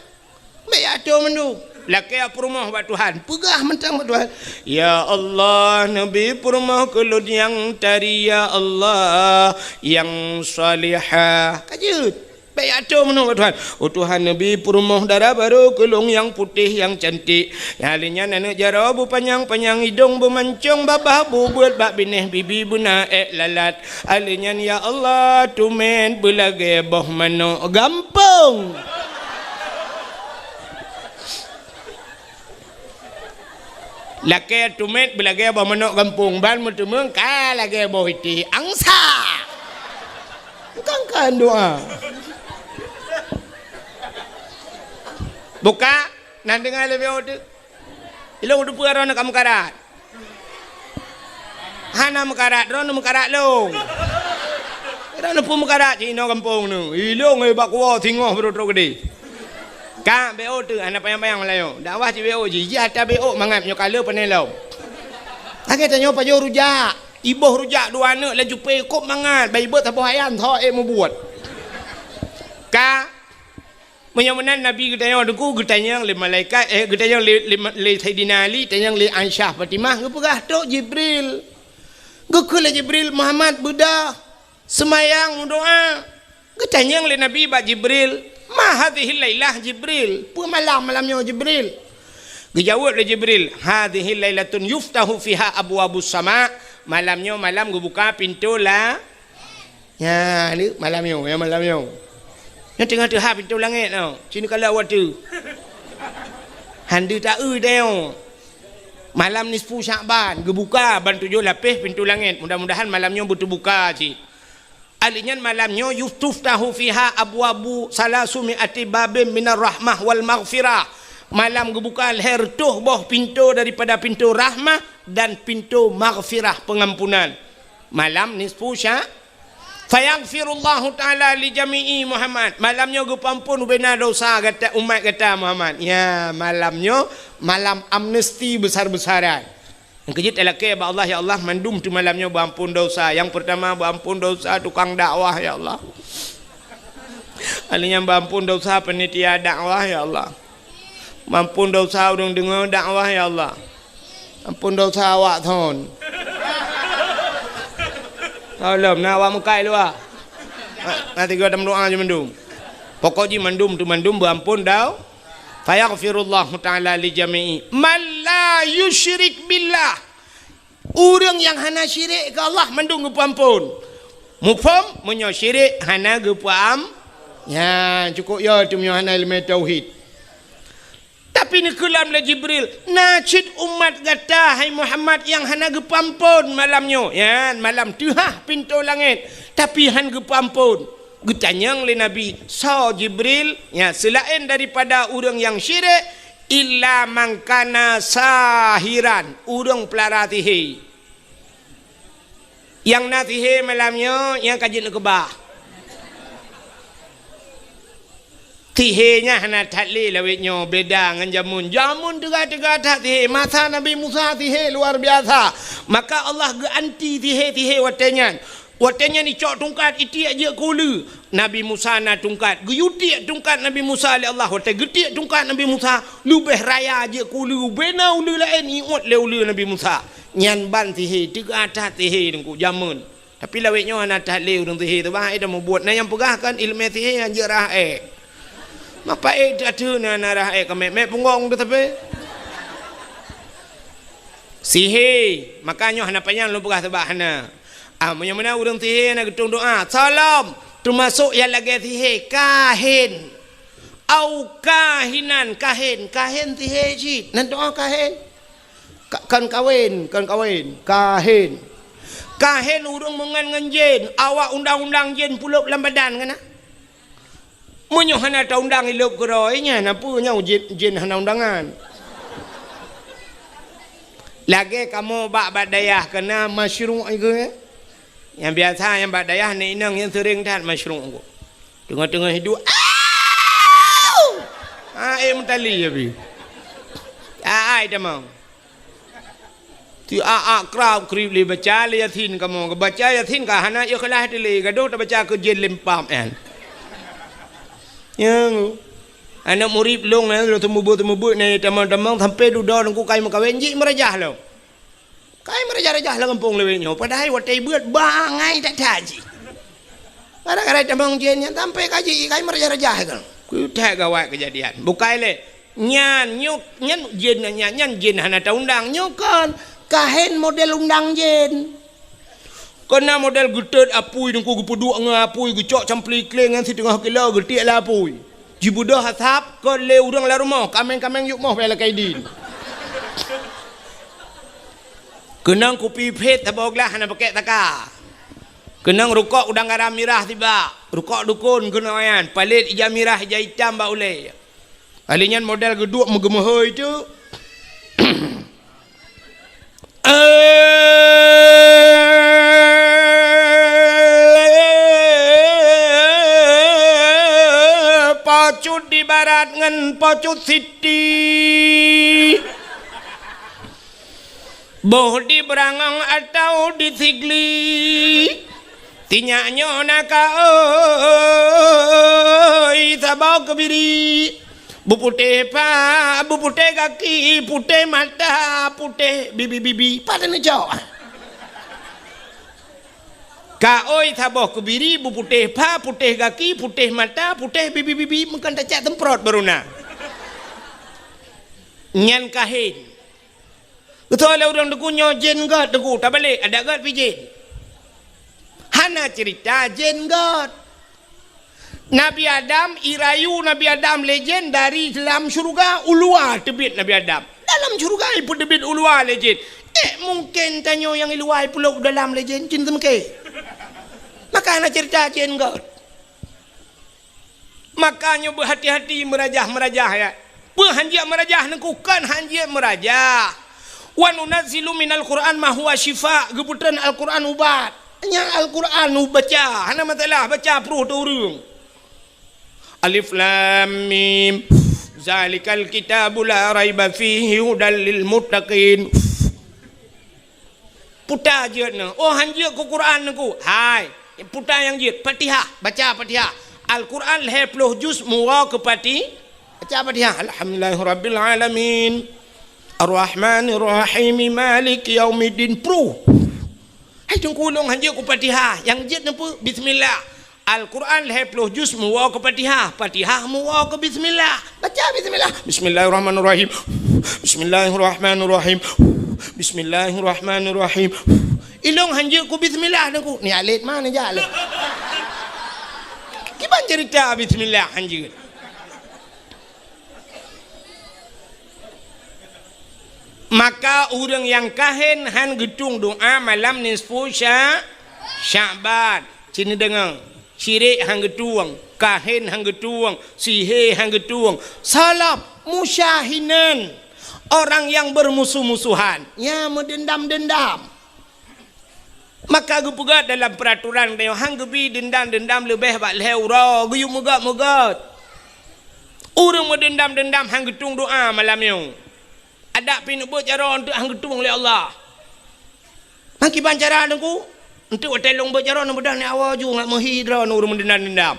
Bék atô mandum. Lakée peurumoh bak Tuhan, peugah mantong bak Tuhan, "Ya Allah, neubi peurumoh keu lôn nyang tari, ya Allah, nyang salihah." Ka jeuet. Bék atô mandum bak Tuhan, "Oh Tuhan, neubi peurumoh dara barô keu lôn nyang putéh, nyang cantik." Nyang lheuh nyan aneuëk jaroe beupanyang-panyang, idông beumancông, babah bubeuet, bak binéh bibi beuna ék lalat. Alheuh nyan, ya Allah, teumé beulagée boh manok gampông. Lakée tumet beulagée boh manok gampông, ban meuteumeung ka lagée boh itéh angsa. Bukan kan doa. Buka, nan deungoe lé B O teuk. Ilong teupeue droeneuh ka meukarat. Hana meukarat, droeneuh meukarat lôn. Droeneuh peue meukarat cit inoe gampông neuh. Ilong, eh, bak kuwoe singoh beurôk-rôk keudeh. Ka B O teuk, hana panyang-panyang Meulayu. Dakwah cit B O jih, jih ata B O mangat nyoe ka le pane lom. Lagée tanyoe pajoh rujak, iboh rujak dua aneuk laju pé kôb mangat, bai beuet saboh ayam tho ék mubuet. Ka Meunyoe meunan Nabi geutanyoe teungku, geutanyong lé malaikat, eh, geutanyong lé, lé, lé Saidina Ali, tanyong lé Aisyah Fatimah, geupeugah, "Trok Jibril." Geukheun lé Jibril, "Muhammad, beudôh, seumayang, meudoá." Geutanyong lé Nabi bak Jibril, "Ma hadhihil lailah Jibril?" Peue malam, malam nyoe Jibril? Geujaweueb lé Jibril, "Hadhihil lailatun yuftahu fiha abwabus sama." Malam nyoe malam geubuka pintoe la Nyan, ni malam nyoe, ya malam nyoe. Nyoe teungoh teuhah pintoe langét nyoe. Cit neukalon watèe. Han deuh taeu tanyoe. Malam nisfu Syakban, geubuka ban tujoh lapéh pintoe langét. Mudah-mudahan malam nyoe beuteubuka cit. Ahli nyan malam nyoe, "Yustaftahu fiha abwabu salasumi ati babin minar rahmah wal maghfirah." Malam geubuka lhèe reutôh boh pintoe daripada pintoe rahmah dan pintoe maghfirah, pengampunan. Malam nisfu Sya-, Fayaghfirullahu ta'ala li jami'i Muhammad. Malam nyoe geupeuamphon ubena dosa gata, umat gata Muhammad. Ya, malam nyoe malam amnesti besar-besaran. Nyang keujeuet talakèe bak Allah, "Ya Allah, mandum teuh malam nyoe beuamphon dosa." Nyang peurtama beuamphon dosa tukang dakwah, ya Allah. Ahli nyan beuamphon dosa panitia dakwah, ya Allah. Beuamphon dosa ureueng deungö dakwah, ya Allah. Amphon dosa awak thon. Tolong, na awak mukai luwa. Na, na tiga dalam doa je mandum. Pokok jih mandum tu mandum beuamphon dau. Fayaghfirullahu ta'ala li jami'i man la yusyrik billah. Ureueng nyang hana syirik keu Allah mandum geupeuamphon. Muphom? Meunyoe syirik hana geupeuam-, nyan cukôp yo teuh meunyoe hana ileumèe tauhid. Tapi neukheun lom lé Jibril, "Na cit umat gata, hai Muhammad, nyang hana geupeuamphon malam nyoe." Nyan malam teuhah pintoe langét, tapi han geupeuamphon. Geutanyong lé Nabi, "Soe Jibril?" Nyan, seulaén daripada ureueng nyang syirik, "Illa man kana sahiran," ureueng peulara sihé. Nyang na sihé malam nyoe, nyang ka jeuet neukeubah. Sihé nyan hana that lé lawét nyoe, beda ngon jameun. Jameun teuga-teuga that sihé. Masa Nabi Musa sihé luar biasa. Maka Allah geuanti sihé-sihé watèe nyan. Watèe nyan icok tungkat, itiek jeuet keu uleue. Nabi Musa na tungkat, geuyue tiek tungkat Nabi Musa lé Allah. Watèe geutiek tungkat Nabi Musa, leubeh raya jeuet keu uleue, bubena uleue laén iôt lé uleue Nabi Musa. Nyan ban sihé, teuga that sihé teungku jameun. Tapi lawét nyoe hana that lé ureueng sihé teuh, bah, eh, dah mubuet. Na nyang peugah kan ileumèe sihé nyan jeuet rhah èk. Mapa èk that teuh na, na rhah èk ka mèk-mèk punggong teuh tapi. Sihé, maka nyoe hana panyang lôn peugah sabab hana. Ah, meunyoe meunan ureueng sihé na geutueng doa, salam, teumasok nyang lagèe sihé, kahen. Au kahinan, kahen, kahen sihé cit. Nan doa kahen. Ka-, kon kawen, kon kawen, kahen. Kahen ureueng meungan ngon jén, awak undang-undang jén pulop lam badan kan na? Meunyoe hana taundang ilop keudroe nyan, na peue nyoe jén, jén hana undangan? Lagèe kamoe bak, bak dayah keunan masyruq iku, eh? Nyang biasa nyang bak dayah nèk inong nyang seuring that masyruq iku. Teungoh-teungoh hidup, au! Ha, eh, meutali ya bi. Ai tamong. Ti a-a krab krib lé baca lé Yasin kamoe. Baca Yasin ka hana ikhlas teuh lé, gadôh tabaca keu jén lempam nyan. Nyang aneuk murit lôn nyan, lôn teumeubuet-teumeubuet nyan tamong-tamong sampai dudoe teungku kai meukawen jih meurajah lom. Kai meurajah-rajah lam gampông lawét nyoe, padahai watèe beuet bangai that-that jih. Gara-gara tamong jén nyan sampai ka jih kai meurajah-rajah kan. Keuthèe gawat keujadian. Bukai lé. Nyan, nyoe, nyan jén nyan, nyan jén hana taundang. Nyoe kon, kahen model undang jén. Kon na model geutot apui, teungku geupeuduek ngon apui, geucok campli kléng nyan siteungoh kilo, geutiek lam apui. Jibeudôh asap, kon lé ureueng lam rumoh, kaméng-kaméng yub moh bèk lakèe idin. Keunong kupi phet saboh glah hana pakèk saka. Keunong rukok udang garam mirah sibak. Rukok dukon keunong nyan, palét ija mirah ija itam bak ulèe. Kali nyan model geuduek meugeumeuhôi teuk. Pocut di barat ngon pocut siti. Boh di Beurangong atawa di Sigli, sinyak nyoe na kaôi saboh keubiri. Beuputéh pha, beuputéh gaki, putéh mata, putéh bibi-bibi. Pat neucok? Kaôi saboh keubiri, beuputéh pha, putéh gaki, putéh mata, putéh bibi-bibi. Meukan tacak seumprot baru na. Nyan kahén. Geutanyoe lé ureuëng Teungku nyoe jén göt Teungku, tabalek adak göt pih jén. Hana ceurita jén göt. Nabi Adam, irayu Nabi Adam lé jén dari lam syeuruga, u luwa teubiet Nabi Adam. Dalam syeuruga ipeuteubiet u luwa lé jén. Ék mungken tanyoe nyang i luwa ipeulop u dalam lé jén, jén teumeuké. Maka hana ceurita jén göt. Maka nyoe beuhati-hati meurajah-meurajah, ya. Peue hanjeuet meurajah Teungku, kon hanjeuet meurajah. "Wa nunazzilu minal Qur'an ma huwa syifa," geupeutreun Al-Qur'an ubat. Nyan Al-Qur'an ubaca, hana masalah, baca pruh teu ureuëng. Alif Lam Mim. Zalikal kitabu la raiba fihi hudal lil muttaqin. Puta jeuet nyoe. Oh, hanjeuet keu Quran Teungku. Hai, puta nyang jeuet. Fatihah, baca Fatihah. Al-Quran lhèe ploh juz meuwoe keu Fati-, baca Fatihah. Alhamdulillahirabbil alamin. Arrahmanirrahim. Maliki yaumiddin. Pruh. Hai Teungku, lôn hanjeuet keu Fatihah. Nyang jeuet nyoe peue? Bismillah. Al-Quran lhèe ploh juz meuwoe keu Fatihah, Fatihah meuwoe keu bismillah. Baca bismillah. Bismillahirrahmanirrahim. Bismillahirrahmanirrahim. Bismillahirrahmanirrahim. Ilôn hanjeuet keu bismillah Teungku. Ni alet ma neujak lé. Kiban ceurita bismillah hanjeuet. Maka ureuëng nyang kahén han geutueng doa malam nisfu Sya-, Sya'ban. Cit neudeungoe, syirik han geutueng, kahén han geutueng, sihé han geutueng, salab, musyahinan, orang yang bermusuh-musuhan, ya, meudendam-dendam. Maka geupeugah dalam peuraturan tanyoe, han geubi deundam-deundam leubeh bak lhèe uroe, geuyue meugöt-meugöt. Ureuëng meudendam-deundam han geutueng doa malam nyoe. Adak pih neubeuet jaroe eunteuk han geutueng lé Allah. Nang kiban cara Teungku, eunteuk watèe lôn beuet jaroe neubeudoh nyoe awai ju ngat meuhi droe ureuëng meudendam-deundam.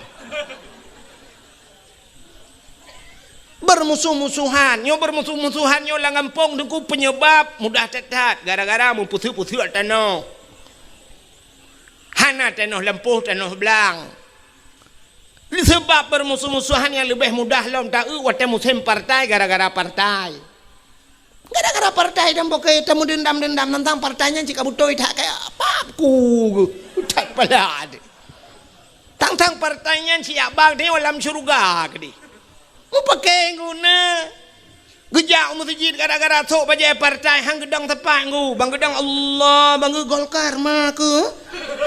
Beurmusoh-musohan. Nyoe beurmusoh-musohan nyoe lam gampông Teungku peunyeubab mudah that-that gara-gara meupeuseuet-peuseuet tanoh. Hana tanoh lampôh, tanoh blang. Seubab beurmusoh-musohan nyang leubeh mudah lom taeu watèe musém partai gara-gara partai. Gara-gara partai dan bukon tameudeundam-deundam teuntang partai nyan cit ka beutôi that kaya pap ku that pala deh. Tang-tang partai nyan siyak bak nyoe lam syeuruga keudeh. Mupakè guna. Geujak u meuseujid gara-gara sôk bajèe partai han geudong teumpat ngu. Bang geudong Allah, bang geu Golkar ma keu.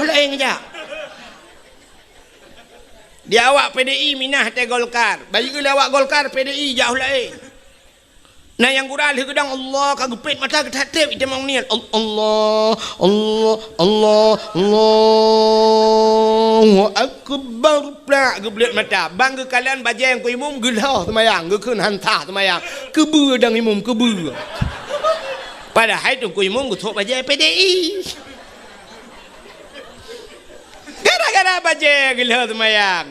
Laén geujak. Di awak P D I minah teuh Golkar. Bayeue lé awak Golkar P D I jak laén. Na nyang gura lheueh geudong Allah ka geupet mata geutatép itamong niet. Al-, Allah, Allah, Allah, Allahu Akbar. Plak geubleuet mata. Bang geukalon bajèe Teungku Imum geulhôh seumayang, geukheun han sah seumayang. Keubeue dang Imum, keubeue. Padahai Teungku Imum geusôk bajèe P D I. Gara-gara bajèe geulhôh seumayang.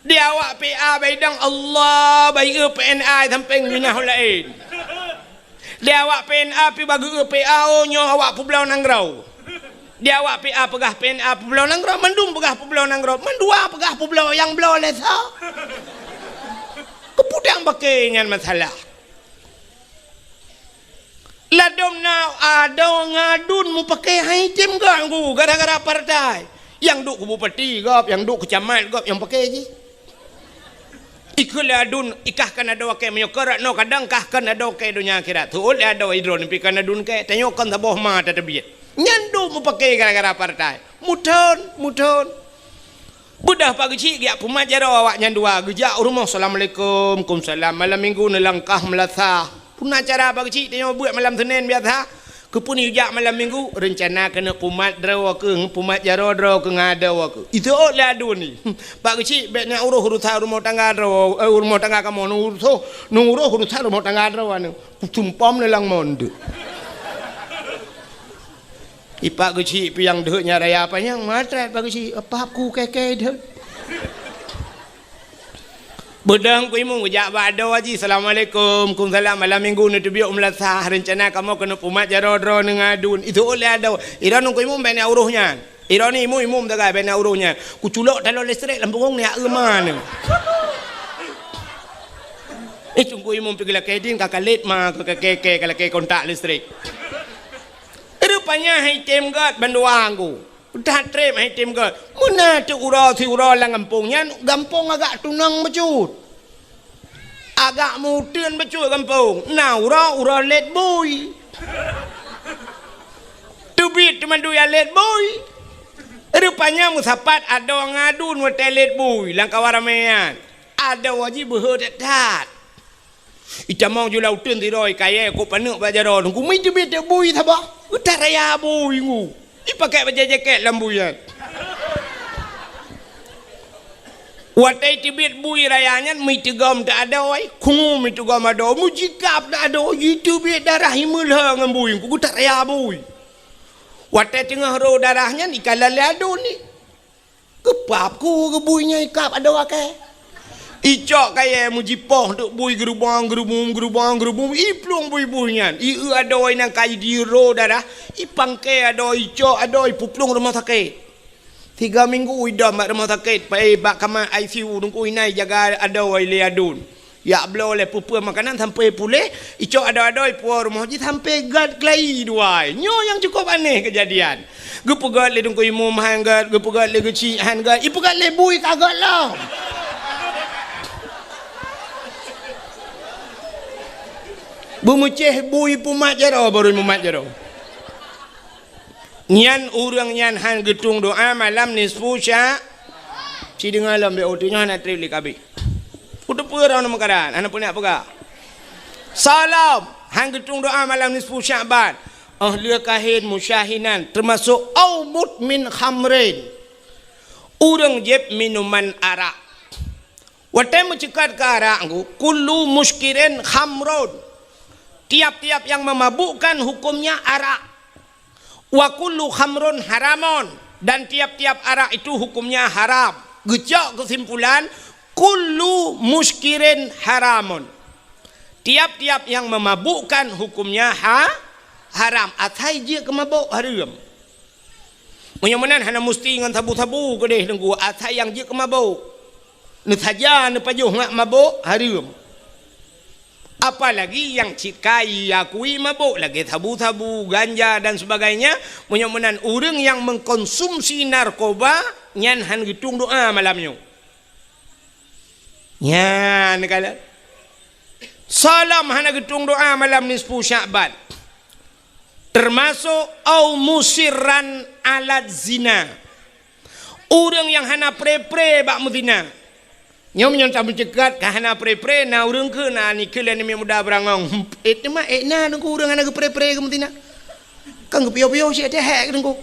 Di awak P A baidong Allah, bayeue P N A sampéng minah laén. Di awak P N A pi bageue P A, oh, nyoe awak peubloe nanggroe. Di awak P A peugah P N A peubloe nanggroe, mandum peugah peubloe nanggroe, mandua peugah peubloe nyang bloe lé sa. Keuputang bakée nyan masalah. Ladom na adoe ngadun mupakée hai tem ganggu gara-gara partai. Nyang duek keu bupati gob, nyang duek keu camat gob nyang pakée jih. Ikheun lé aduen, ikah kan adoe kèe, meunyoe keu rot noe kadang kah kan adoe kèe donya akhirat. Teuôt lé adoe, idroe nyoe pih kan aduen kèe, tanyoe kon saboh ma tateubiet. Nyan duek meupaké gara-gara partai. Muthon, muthon. Beudôh Pak Geuchik geujak peumat jaroe awaknyan dua, geujak u rumoh, "Assalamualaikum." "Kumsalam." "Malam minggu neuh langkah meulasah." Peue na cara Pak Geuchik tanyoe beuet malam Senin biasa? "Keupeue neujak malam minggu?" "Reuncana keuneuk peumat droe keuh, peumat jaroe droe keuh ngon adoe keuh." Iteuôt lé aduen nyoe. "Pak Geuchik, bèk neuuroh urusan rumoh tangga droe, eh, rumoh tangga kamoe, neuuroh, neuuroh urusan rumoh tangga droe nyoe." Kusumpom lé lam mon deuek. I Pak Geuchik pih nyang deuek nyan raya panyang, matrat Pak Geuchik, apah ku kèe-kèe deuek. Beudôh Teungku Imum geujak bak adoe jih, "Assalamualaikum." "Kumsalam." "Malam minggu neuteubiet u meulasah, reuncana kamoe keuneuk peumat jaroe droe ngon aduen." Iteuôt lé adoe, "Idroe Teungku Imum bèk neuuroh nyan." Idroe nyoe imum-imum sagai bèk neuuroh nyan. Kuculok taloe listrik lam punggong nyan, eu ma nyoe. Eh, Teungku Imum pih geulakèe ding ka kalét ma, ka kèe-kèe, ka lakèe kontak listrik. Rupanya hai tem gèt bandua Teungku. That trép hai tem gèt. Meunan teuk uroe siuroe lam gampông nyan, gampông agak tunong bacut. Agak meuteun bacut gampông. Na uroe, uroe lét bui. Teubiet teuma dua lét bui. Rupanya meusapat adoe ngon aduen watèe lét bui lam kawan ramè nyan. Adoe jih beuhe that-that. Itamong ju lam uteuen sidroe, ikayèe kok paneuk bak jaroe Teungku, meuteubit bui saboh. Geutaraya bui Teungku. Ipakék bajèe jakét lam bui nyan. Watèe iteubiet bui raya nyan, meuteugom teuh adoe, khungu meuteugom adoe, meujikab teuh adoe, jiteubiet darah, imeulhö ngon bui Teungku, geutaraya bui. Watèe teungoh rô darah nyan, ikalon lé aduen nyoe. Geupap ku geubui nyan ikab adoe kèe. Icok kayèe meujipoh teuk bui geurubong, geurubong, geurubong, geurubong, iplueng bui-bui nyan. Ieu adoe nyang ka jidiro darah, ipangké adoe, icok adoe, ipeuplueng rumoh sakét. Tiga minggu idong bak rumoh sakét, pai bak kama I C U Teungku, inan ijaga adoe lé aduen. Jak bloe lé peue-peue makanan sampoe puléh, icok adoe-adoe ipuwoe rumoh jih sampoe gèt keulayi dua. Nyoe nyang cukôp aneh keujadian. Geupeugèt lé Teungku Imum han gèt, geupeugèt lé Geuchik han gèt, ipeugèt lé bui ka gèt lom. Beumeucéh bui peumat jaroe, barô peumat jaroe. Nyan ureueng nyan han geutueng doa malam nisfu Sya-, ci deungoe lom, bèk uteunyoe hana trép lé kabeh. Kuteupeue droeneuh meukaran, hana peue neujak peugah. Soe lom han geutueng doa malam nisfu Sya'ban. Óh lheueh kahén musyahinan, teumasok au mudmin khamrin. Ureueng jieb minuman arak. Watèe meuceukat keu arak Teungku, kullu muskirin khamrun. Tiap-tiap yang memabukkan hukumnya arak. Wa kullu khamrun haramun, dan tiap-tiap arak itu hukumnya haram. Geucok keusimpulan, kullu muskirin haramun. Tiap-tiap yang memabukkan hukumnya ha-, haram. Asai jeuet keu mabök hareuem. Meunyoe meunan hana musti ngon sabu-sabu keudeh Teungku, asai nyang jeuet keu mabök. Neusaja neupajoh ngat mabök hareuem. Apalagi nyang cit ka iakui mabök lagèe sabu-sabu, ganja dan sebagainya, meunyoe meunan ureueng nyang mengkonsumsi narkoba nyan han geutueng doa malam nyoe. Nyan kalon. Soe lom hana geutueng doa malam nisfu Sya'ban. Teumasok au musirran ala zina. Ureueng nyang hana pré-pré bak meuzina. Nyoe meunyoe tameuceukat ka hana pré-pré, na ureueng keu na nikeue lé aneuk muda beurangong. Ék teuma ék na Teungku ureueng hana geupré-pré keu meuzina. Kan geupiôh-piôh cit teuh hék Teungku.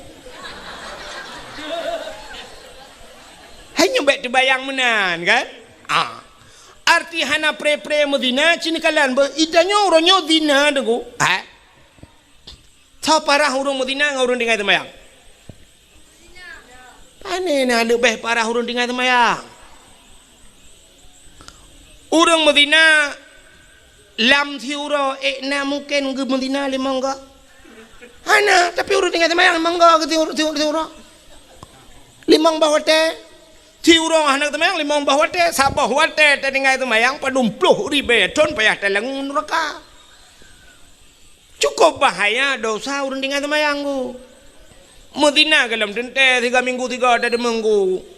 Hai nyoe bèk teubayang meunan kan? Ah. Arti hana pré-pré meuzina, ci neukalon beuh, i tanyoe uroe nyoe zina Teungku. Ha? Soe parah ureueng meuzina ngon ureueng tinggai seumayang? Pane na leubeh parah ureueng tinggai seumayang. Ureueng meuzina lam siuroe ék na mungken geumeuzina limong goe? Hana, tapi ureueng tinggai seumayang limong goe geusiuroe, siuroe. Limong boh watèe. Siuroe hana seumayang limong boh watèe, saboh watèe tatinggai seumayang padum ploh ribèe thon payah talangue nuraka. Cukôp bahaya dosa ureueng tinggai seumayang Teungku. Meuzina golom teuntèe siga minggu siga tadeumeung Teungku.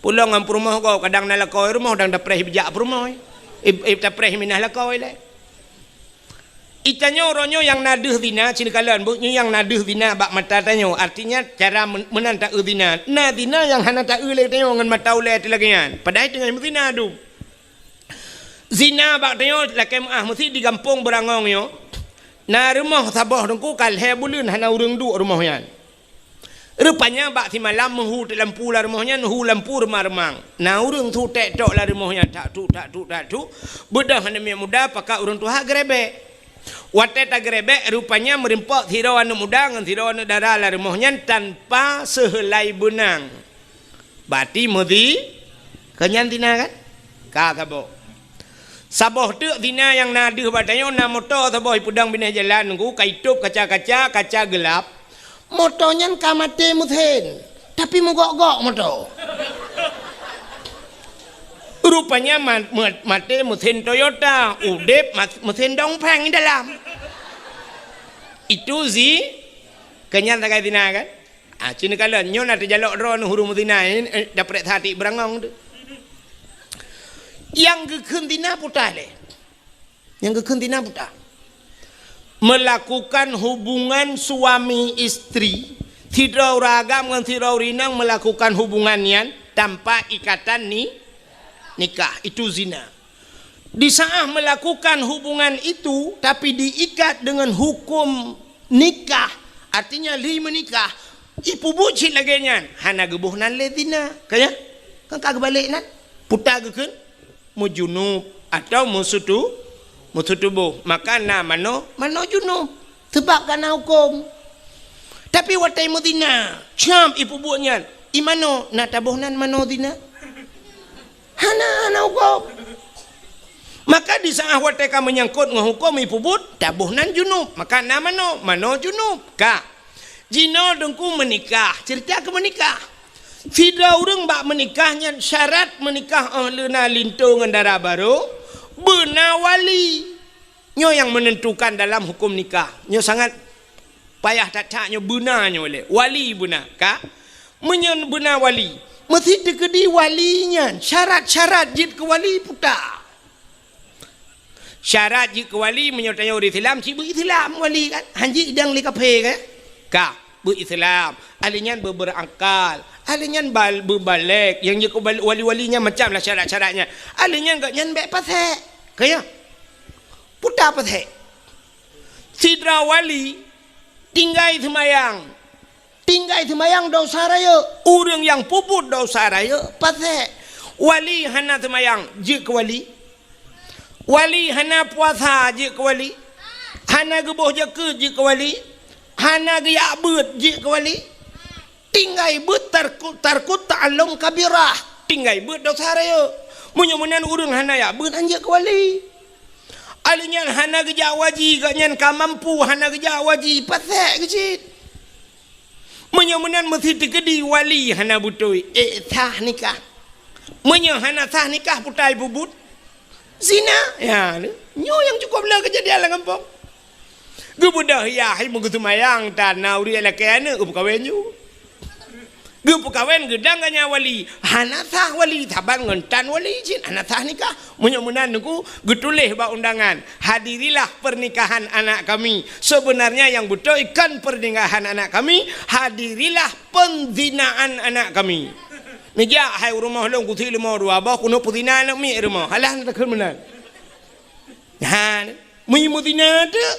Pulang ngon peurumoh gob, kadang na lakoe rumoh, kadang tapreh bijak peurumoh. Ib-, ib-, tapreh minah lakoe lé. Itanyoe uroe nyoe nyang na deuh zina, sinoe kalon, bu, nyoe nyang na deuh zina bak mata tanyoe. Artinya, cara men-, meunan taeu zina. Na zina nyang hana taeu lé tanyoe ngon mata ulée teuh lagée nyan. Padahai teungoh meuzina dum. Zina bak tanyoe lakée meuáh, meusi di gampông Beurangong nyoe. Na rumoh saboh teungku ka lhée buleuen hana ureuëng duek rumoh nyan. Rupanya bak simalam meuhu teuk lampu lam rumoh nyan, hu lampu reumang-reumang. Na ureuëng su tek tok lam rumoh nyan, tak tuk, tak tuk, tak tuk. Beudôh aneuk miet muda pakat ureuëng tuha geurebek. Watée tageurebek, rupanya meurimpok sidroe aneuk muda ngon sidroe aneuk dara lam rumoh nyan tanpa seuheulai beunang. Bati meuzi-, keu nyan zina kan? Ka saboh. Saboh teuk zina nyang na deuh bak tanyoe, na moto saboh ipeudong binéh jalan nunggu, ka itôb kaca-kaca, kaca geulap. Moto nyan ka maté meusén, tapi meugok-gok moto. Rupanya ma-, ma-, maté meusén Toyota, udeb mas-, meusén dongpeng dalam. Itu zi-, keu nyan sagai zina kan? Ah, sinoe kalon, nyoe na teujalok droeneuh ureuëng meuzina, eh, eh, daprek satik Beurangong tu. Nyang geukheun zina puta lé. Nyang geukheun zina puta. Melakukan hubungan suami istri, sidroe ureuëng agam ngon sidroe ureuëng inong melakukan hubungan nyan tanpa ikatan ni-, nikah, itu zina. Di saat melakukan hubungan itu, tapi diikat dengan hukum nikah, artinya lheueh meunikah, ipeubuet cit lagée nyan, hana geuboh nan lé zina. Ka nyan? Kan ka geubalek nan? Puta geukheun meujunub atau meusutu-, meusutuboh. Maka na manoe, manoe junub. Sabab ka na huköm. Tapi watée meuzina, cam ipeubuet nyan, i manoe na taboh nan manoe zina? Hana, hana huköm. Maka di saat watée ka meunyangkot ngon huköm ipeubuet, taboh nan junub. Maka na manoe, manoe junub. Ka. Jinoe teungku meunikah, ceurita keu meunikah. Sidroe ureuëng bak meunikah nyan syarat meunikah óh lheueh na linto ngon dara barô, beuna wali. Nyoe nyang meunentukan dalam huköm nikah. Nyoe sangat payah that-that nyoe beuna nyoe lé. Wali beuna, ka? Meunyoe beuna wali, meusi teukeudi wali nyan syarat-syarat jeuet keu wali puta. Syarat jeuet keu wali, meunyoe tanyoe ureuëng Islam, cit beu Islam wali kan? Hanjeuet idang lé kafé kan? Ka, beu Islam. Ahli nyan beu berakal. Ahli nyan bal-, beu balek. Nyang jeuet keu bal-, wali-wali nyan macam lah syarat-syarat nyan. Ahli nyan gobnyan bék pasék. Ka ya? Puta pasék. Sidroe wali tinggai seumayang. Tinggai seumayang dosa rayeuk. Ureuëng nyang peubuet dosa rayeuk pasék. Wali hana seumayang, jeuet keu wali. Wali hana puasa, jeuet keu wali. Hana geuboh jakeuet, jeuet keu wali. Hana geujak beuet, jeuet keu wali. Tinggai beuet tarku-, tarkut ta'allum kabirah. Tinggai beuet dosa rayeuk. Meunyoe meunan ureuëng hana jak beuet, han jeuet keu wali. Ahli nyan hana geujak waji, gobnyan ka mampu hana geujak waji, pasék keuh cit. Meunyoe meunan meusi teukeudi wali hana beutôi, ék sah nikah. Meunyoe hana sah nikah, puta ipeubuet zina. Ya, nyoe nyang cukôp le keujadian lam gampông. Geubeudôh yah, hai meugeuseumayang tan na ureuëng lakée aneuëk geupeukawen ju. Geupeukawen geudang gobnyan wali, hana sah wali, saban ngon tan wali cit, hana sah nikah. Meunyoe meunan teungku, geutuléh bak undangan, "Hadirilah pernikahan anak kami. Sebenarnya yang beutôi kon pernikahan anak kami, hadirilah penzinaan anak kami." Neujak hai u rumoh lôn, kusi leumo dua boh, keuneuk peuzina aneuk miet rumoh. Alah na takheun meunan. Ha, meunyoe meuzina teuk.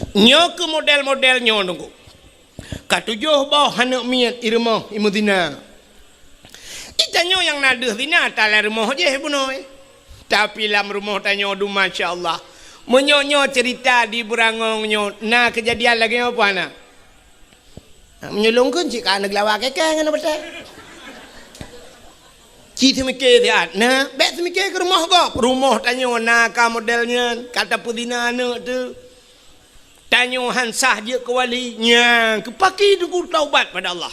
Nyoe keuh model-model nyoe teungku. Ka tujoh boh aneuk miet i rumoh i meuzina. Itanyoe nyang na deuh zina, ata lam rumoh jih bunoe. Tapi lam rumoh tanyoe dum, masya Allah. Meunyoe nyoe ceurita di Beurangong nyoe, na keujadian lagée nyoe peue hana? Meunyoe lôn kheun cit ka aneuk geulawa keu kèe ngon batèe. Ci teumike siat, na, bèk teumike keu rumoh gob. Rumoh tanyoe na ka model nyan, ka tapeuzina aneuk teuh. Tanyoe han sah jeuet keu wali, nyan keu paki teungku taubat pada Allah.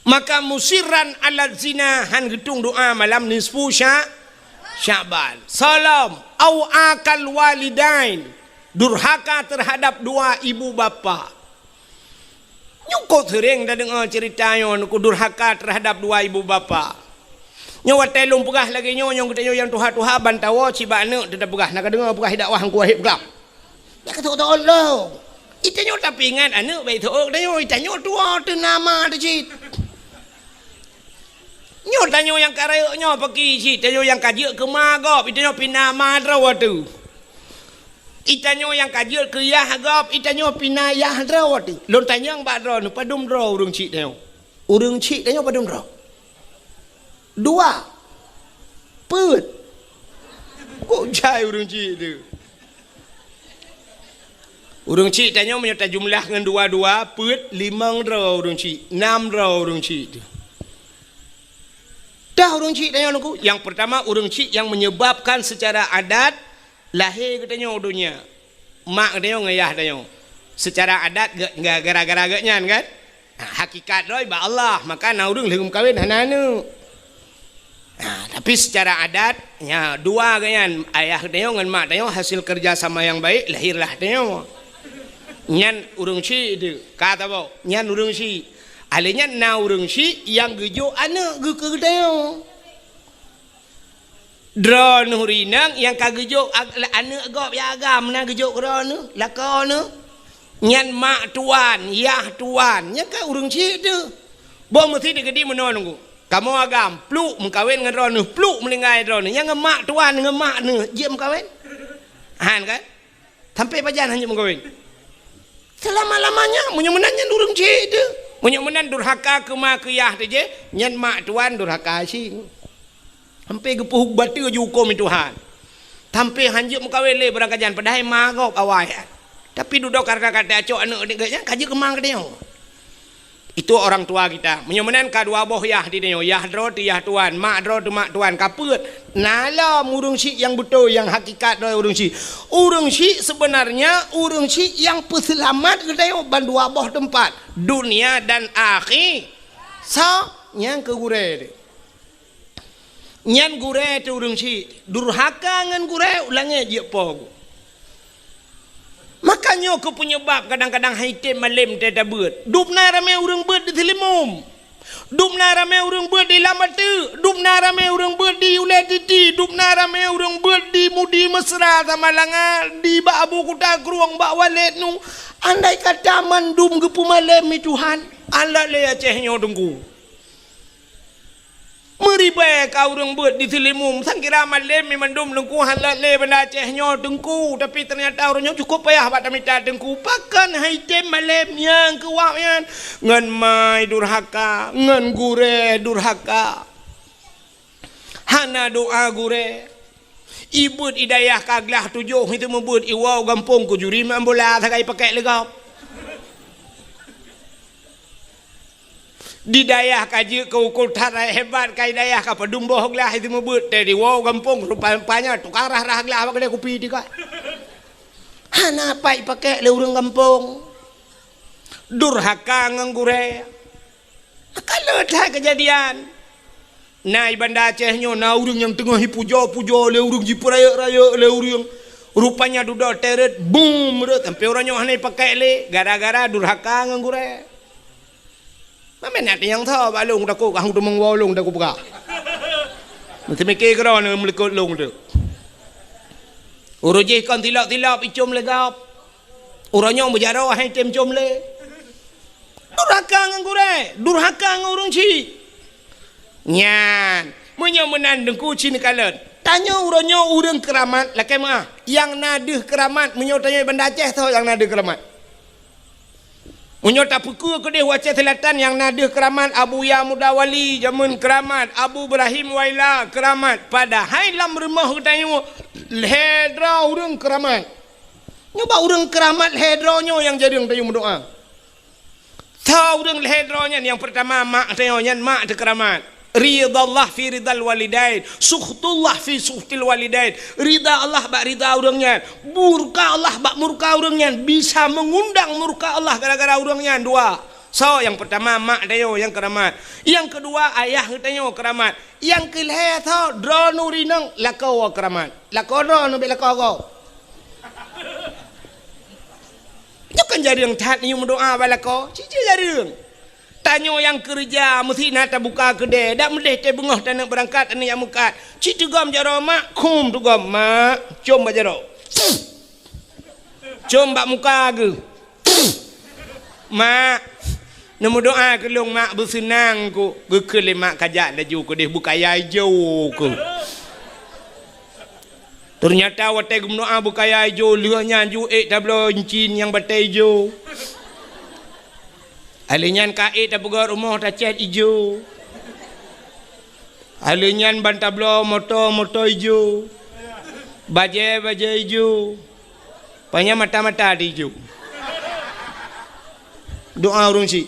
Maka musirran ala zina, han geutung doa malam nisfu Sya-, Sya'ban. Salam, au akal walidain. Durhaka terhadap dua ibu bapa. Nyoe kok seuréng tadeungoe ceurita nyoe, nyoe kok durhaka terhadap dua ibu bapa. Nyoe watée lôn peugah lagée nyoe, nyoe geutanyoe nyang tuha-tuha ban tawoe cit bak aneuëk teutab peugah, na ka deungoe peugah dakwah Teungku Waheb Glam. Nyan ka teuôt-teuôt lom. Geutanyoe tapeuingat aneuëk bék teuôt geutanyoe, geutanyoe tuwoe teuh na ma teuh cit. Nyoe tanyoe nyang ka rayeuk nyoe paki cit, tanyoe nyang ka jeuet keu ma gob, tanyoe pih na ma droe teuh. Itanyoe nyang ka jeuet keu yah gob, itanyoe pih na yah droe teuh. Lôn tanyong bak droeneuh, padum droe ureuëng chik tanyoe? Ureuëng chik tanyoe padum droe? Dua. Peuet. Kok jai ureuëng chik teuh? Ureuëng chik tanyoe meunyoe tajumlah ngon dua-dua, peuet, limong droe ureuëng chik, nam droe ureuëng chik teuh. Dah ureuëng chik tanyoe nungku, nyang pertama ureuëng chik nyang menyebabkan secara adat lahé geutanyoe u donya. Mak geutanyoe ngon yah tanyoe. Secara adat ge-, ge-, gara-gara geuh nyan kan? Ha, hakikat droe bak Allah, maka na ureuëng lheueh meukawen hana aneuëk. Ha, tapi secara adat, nya dua geuh nyan, ayah geutanyoe ngon mak tanyoe hasil kerja sama yang baik, lahirlah tanyoe. Nyan ureuëng chik teuh, ka tabok, nyan ureuëng chik. Alé nyan na ureuëng chik nyang geujok aneuëk geuh keu geutanyoe. Droeneuh rinang nyang ka geujok ag-, aneuëk gob nyang agam na geujok keu droeneuh, lakoe neuh. Nyan mak tuan, yah tuan, nyan ka ureuëng chik teuh. Boh meusi teukeudi meunoe nunggu. Kamoe agam, pluk meukawen ngon droeneuh, pluk meuninggai droeneuh. Nyang ngon mak tuan, ngon mak neuh, jeuet meukawen? Han kan? Sampai pajan hana meukawen? Seulama-lamanya, meunyoe meunan nyan ureuëng chik teuh. Meunyoe meunan durhaka keu ma keu yah teuh jih, nyan mak tuan durhaka cit. Sampai geupeuhu bateu ju huköm Tuhan. Sampai hanjeuet meukawen lé barangkajan, padahai ma gob awai nyan. Tapi dudoe karena ka tacok aneuëk nyan, ka jeuet keu ma geutanyoe. Itu orang tua kita. Meunyoe meunan ka dua boh yah di tanyoe, yah droe teuh yah tuan, mak droe teuh mak tuan, ka peuet. Na lom ureuëng chik nyang beutôi, nyang hakikat droe ureuëng chik. Ureuëng chik sebenarnya ureuëng chik nyang peuseulamat geutanyoe ban dua boh teumpat, dunia dan akhi-, so, nyang keu gurée teuh. Nyan gurée teuh ureuëng chik, durhaka ngon gurée u langét jeuet po. Maka nyoe keuh peunyebab kadang-kadang han item malem teutabeuet. Dubna ramé ureuëng beuet di Seulimeum. Dubna ramé ureuëng beuet di Lam Ateuek. Dubna ramé ureuëng beuet di Ulée Titi. Dubna ramé ureuëng beuet di Mudi Mesra Samalanga, di bak Abu Kuta Krueng, bak Walét Nung. Andai kata mandum geupeumalem lé Tuhan, alat lé Aceh nyoe Teungku. Meuribée ka ureuëng beuet di Seulimeum, sangkira malem mandum Teungku han lé Banda Aceh nyoe Teungku, tapi ternyata ureuëng nyoe cukup payah bak tamita Teungku. Pakon han item malem nyang keu wab nyan? Ngon ma durhaka, ngon gurée durhaka. Hana doá gurée. Ibeuet i dayah ka glah tujoh, itu meubeuet iwoe gampông keu juri main bola sagai pakek lé gob. Di dayah ka jeuet keu ukoe that hebat, ka i dayah ka padum boh glah itu meubeuet, teuh diwoe gampông rupa-rupanya tukang rah-rah glah bak keudée kupi teuka. Hana pat ipakek lé ureuëng gampông. Durhaka ngon gurée. Maka le that keujadian. Na i Banda Aceh nyoe na ureuëng nyang teungoh ipujoe-pujoe lé ureuëng, jipeurayeuk-rayeuk lé ureuëng. Rupanya dudoe teuret, bum, rot, sampai uroe nyoe hana ipakek lé gara-gara durhaka ngon gurée. Mamén na nyang tho bak lôn takot, kah teumong woe lôn takot peugah. Meuteumike keudroe neuh meulikot lôn teuh. Ureuëng jih kon tilop-tilop icom lé gob. Uroe nyoe meujaroe hai tem com lé. Durhaka ngon gurée, durhaka ngon ureuëng chik. Nyan, meunyoe meunan Teungku ci neukalon. Tanyoe uroe nyoe ureuëng keuramat, lakée meuáh. Nyang na deuh keuramat, meunyoe tanyoe Banda Aceh soe nyang na deuh keuramat? Meunyoe tapeukeue keudeh u Aceh Selatan nyang na deuh keuramat, Abuya Muda Wali jameun keuramat, Abu Ibrahim Waila keuramat. Padahai lam rumoh geutanyoe lhée droe ureuëng keuramat. Nyoe bak ureuëng keuramat lhée droe nyoe nyang jareueng tanyoe meudoá. Soe ureuëng lhée droe nyan? Nyang peurtama mak tanyoe, nyan mak teuh keuramat. Ridallah fi ridal walidain, sukhtullah fi sukhtil walidain. Rida Allah bak rida ureuëng nyan, murka Allah bak murka ureuëng nyan, bisa meungundang murka Allah gara-gara ureuëng nyan dua. Soe nyang peurtama mak tanyoe nyang keuramat. Nyang keudua ayah geutanyoe keuramat. Nyang keulhée soe? Droeneuh rinong lakoe keuramat. Lakoe droeneuh bék lakoe gob. Nyoe kan jareueng that neuyue meudoa bak lakoe. Cit-cit jareueng. Tanyoe nyang keureuja meusti na tabuka keudè, dak meudeh teubeungoh taneuk beurangkat, taneuk jak meukat. Cit teugom jaroe mak, khum teugom, "Mak, com bak jaroe." Com bak muka geuh. "Mak, neumeudoa keu lôn, Mak, beuseunang keu." Geukheun lé mak, "Kajak laju keudeh, beukaya ijo keuh." Teunyata watèe geumeudoa beukaya ijo, lheueh nyan ju ék tabloe incin nyang batèe ijo. Alheuh nyan ka ék tapeugöt rumoh tacèt ijo. Alheuh nyan ban tabloe moto, moto ijo. Bajèe, bajèe ijo. Panyang mata-mata di ijo. Doa ureueng chik.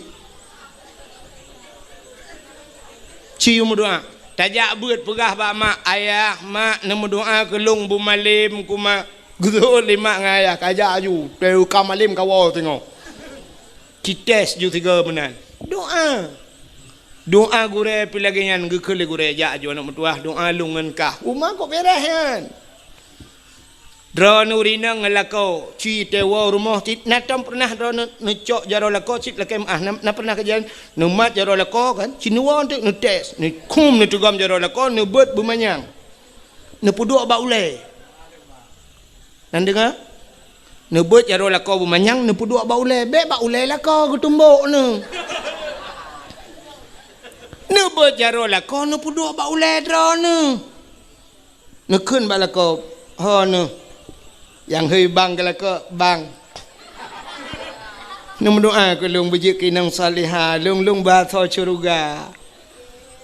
Ci yue meudoa. Tajak beuet peugah bak mak, "Ayah, mak, neumeudoa keu lôn beumalem keu mak." Geuseuôt lé mak ngon ayah, "Kajak aju, teuka malem kawoe singoh." Cites ju sigoe meunan. Doa. Doa gurèe pih lagèe nyan, geukheun lé gurèe, "Jak aju aneuk meutuah, doa lôn ngon kah." Uma kok beres nyan. Droeneuh ureueng inong ngon lakoe, ci teuwoe rumoh cit, na tom peureunah droeneuh neucok jaroe lakoe cit lakèe meu'ah, na, na peureunah kejadian neumat jaroe lakoe kan, ci neuwoe teuk neutes, neukhum neuteugom jaroe lakoe, neubeuet beumanyang. Neupeuduek bak ulèe. Na deungö? Neubeuet jaroe lakoe beumanyang, neupeuduek bak ulèe, bèk bak ulèe lakoe geutumbok neuh. Neubeuet jaroe lakoe, neupeuduek bak ulèe droeneuh. Neukheun bak lakoe, "Ho neuh, nyang hôi bang keu lakoe, bang. Neumeudoa keu lôn beujeuet keu inong salihah, lôn, lôn beuasoe syeuruga."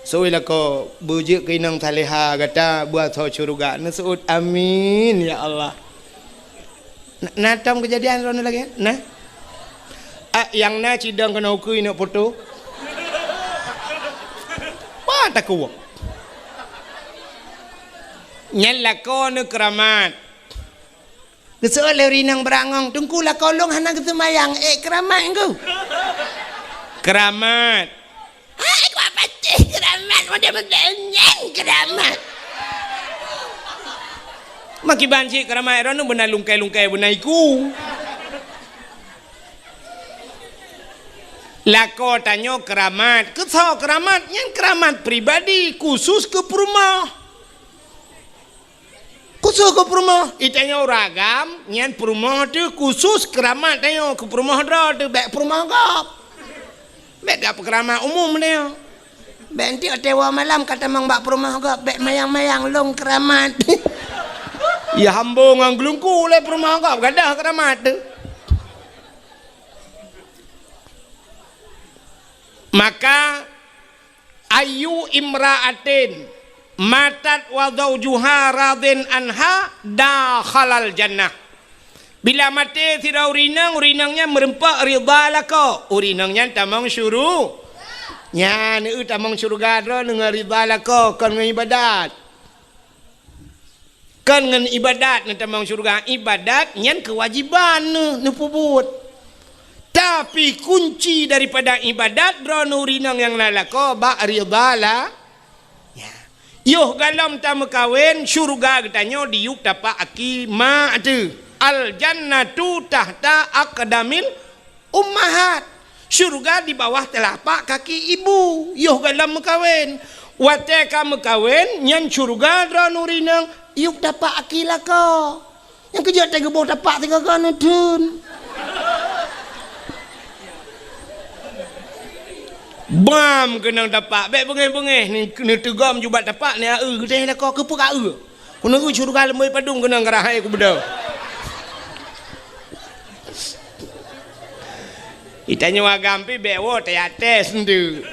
Seuôt lakoe, "Beujeuet keu inong salihah gata beuasoe syeuruga." Neuseuôt, "Amin, ya Allah." Na, na tom keujadian droeneuh lagèe nyan? Na? Ah, nyang na cidong keunoe ukeue neuk poto. Wah, takuwok. Nyan lakoe neuh keuramat. Geuseuôt lé ureueng inong beurangong, "Teungku, lakoe lôn hana geuseumayang, ék keuramat ngku." Keuramat. Hai, kuat patéh keuramat, model-model nyan keuramat. Makiban cit keuramat droeneuh beuna lungkai-lungkai beuna iku. Lakoe tanyoe keuramat, keusoe keuramat, nyan keuramat pribadi, khusus keu peurumoh. Khusus keu peurumoh, i tanyoe ureueng agam, nyan peurumoh teuh khusus keuramat tanyoe, keu peurumoh droe teuh, bèk peurumoh gob. Bèk gak peukeuramat umum tanyoe. Bèk enteuk watèe woe malam ka tamong bak peurumoh gob, bèk mayang-mayang lôn keuramat. Ya hambo ngon geulungku lé peurumoh gob, gadôh keuramat teuh. Maka, "Ayyu imra'atin matat wa zaujuha radin anha dakhalal jannah." Bila maté sidroe ureueng inong, ureueng inong nyan meureumpok ridha lakoe, ureueng inong nyan tamong syuru-, nyan, eu, tamong syeuruga droeneuh ngon ridha lakoe, kon ngon ibadat. Kon ngon ibadat neutamong syeuruga. Ibadat nyan keuwajiban neuh, neupeubuet. Tapi kunci daripada ibadat droeneuh ureueng inong nyang na lakoe bak ridha la-, ya. Yoh galom tameukawen, syeuruga geutanyoe diyueb tapak aki mak teuh. Al jannatu tahta aqdamil ummahat. Syeuruga di bawah teulapak kaki ibu, yoh galom meukawen. Watèe ka meukawen, nyan syeuruga droeneuh ureueng inong, yueb tapak aki lakoe. Nyang keujeuet teuh geuboh tapak sigoe-goe neutheun. Bam keunong tapak, bèk beungèh-beungèh, neuteugom ju bak tapak, neueu geudeh lakoe, keupeue ka eu. Keuneuk syeuruga leumoi padum keunong geurahai keu beudôh. Itanyoe agam pih bèk woe teuyaté seundeue.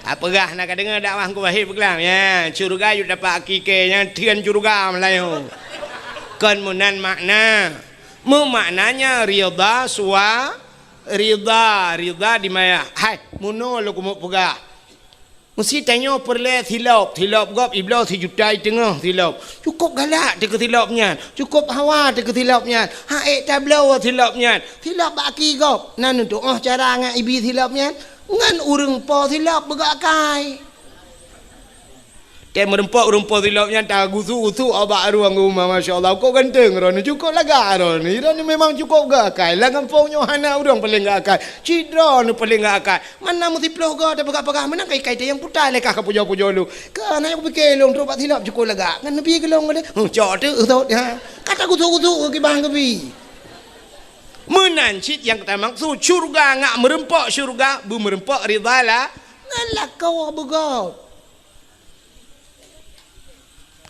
Apeugah na ka deungoe dakwah Teungku Wahid peugah, ya, syeuruga yue dapat hakiki nyan theun syeuruga meulayeue. Kon meunan makna. Meumaknanya ridha sua-, ridha, ridha di maya. Hai, meunoe lôn keumeung peugah. Meusti tanyoe peureulèe silop, silop gob ibloe sijuta i teungoh silop. Cukôp galak teuh keu silop nyan, cukôp hawa teuh keu silop nyan. Hak ék tabloe silop nyan. Silop bak aki gob. Na neutuoh cara ngon ibi silop nyan? Ngon ureueng po silop beugok akai. Tée meureumpok-reumpok silop nyan tagusu-gusu bak ruang uma, masya Allah, kok ganteng droeneuh, cukôp lagak droeneuh. Droeneuh memang cukôp geuakai. Lam gampông nyoe hana ureuëng paléng geuakai. Cit droeneuh paléng geuakai. Mana meusiploh goe tapeugah-peugah, meunan kai-kai teuh nyang putai lé kah ka pujoe-pujoe lôn. Ka na nyang kupike lôn trok bak silop cukôp lagak. Ngon neubi keu lôn lé. Huh, cok teuk sot, ha. Ka tagusu-gusu keu kibang keubi. Meunan cit nyang tamaksud syurga ngat meureumpok syurga, beumeureumpok ridha la-, ngon lakoe beugöt.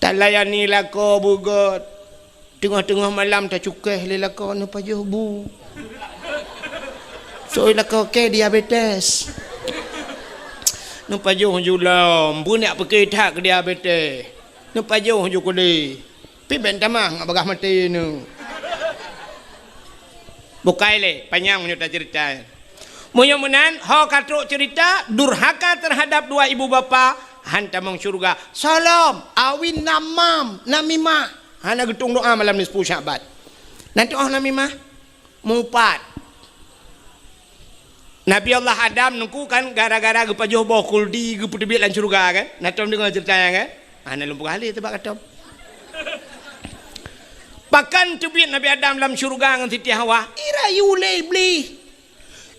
Talayani lakoe beugöt. Teungoh-teungoh malam tacukéh lé lakoe neupajoh bu. Soe lakoe kée diabetes. Neupajoh ju lom, beunyak peuke that keu diabetes. Neupajoh ju kudée. Pih bèk tamah ngat bagah maté nyoe. Bukai lé, panyang meunyoe taceurita. Meunyoe meunan, ho ka trok ceurita, durhaka terhadap dua ibu bapa, han tamong syurga. Salom, awin namam, namimah. Hana geutueng doa malam nisfu Sya'ban. Nan tu'oh namimah? Mupat. Nabi Allah Adam nungku kan gara-gara geupajoh boh khuldi geupeuteubiet lam syurga kan? Na tom deungoe ceurita nyan kan? Ah, na lôn peugah lé teuh bak katom. Pakon teubiet Nabi Adam lam syurga ngon Siti Hawa? Irayu lé Iblih.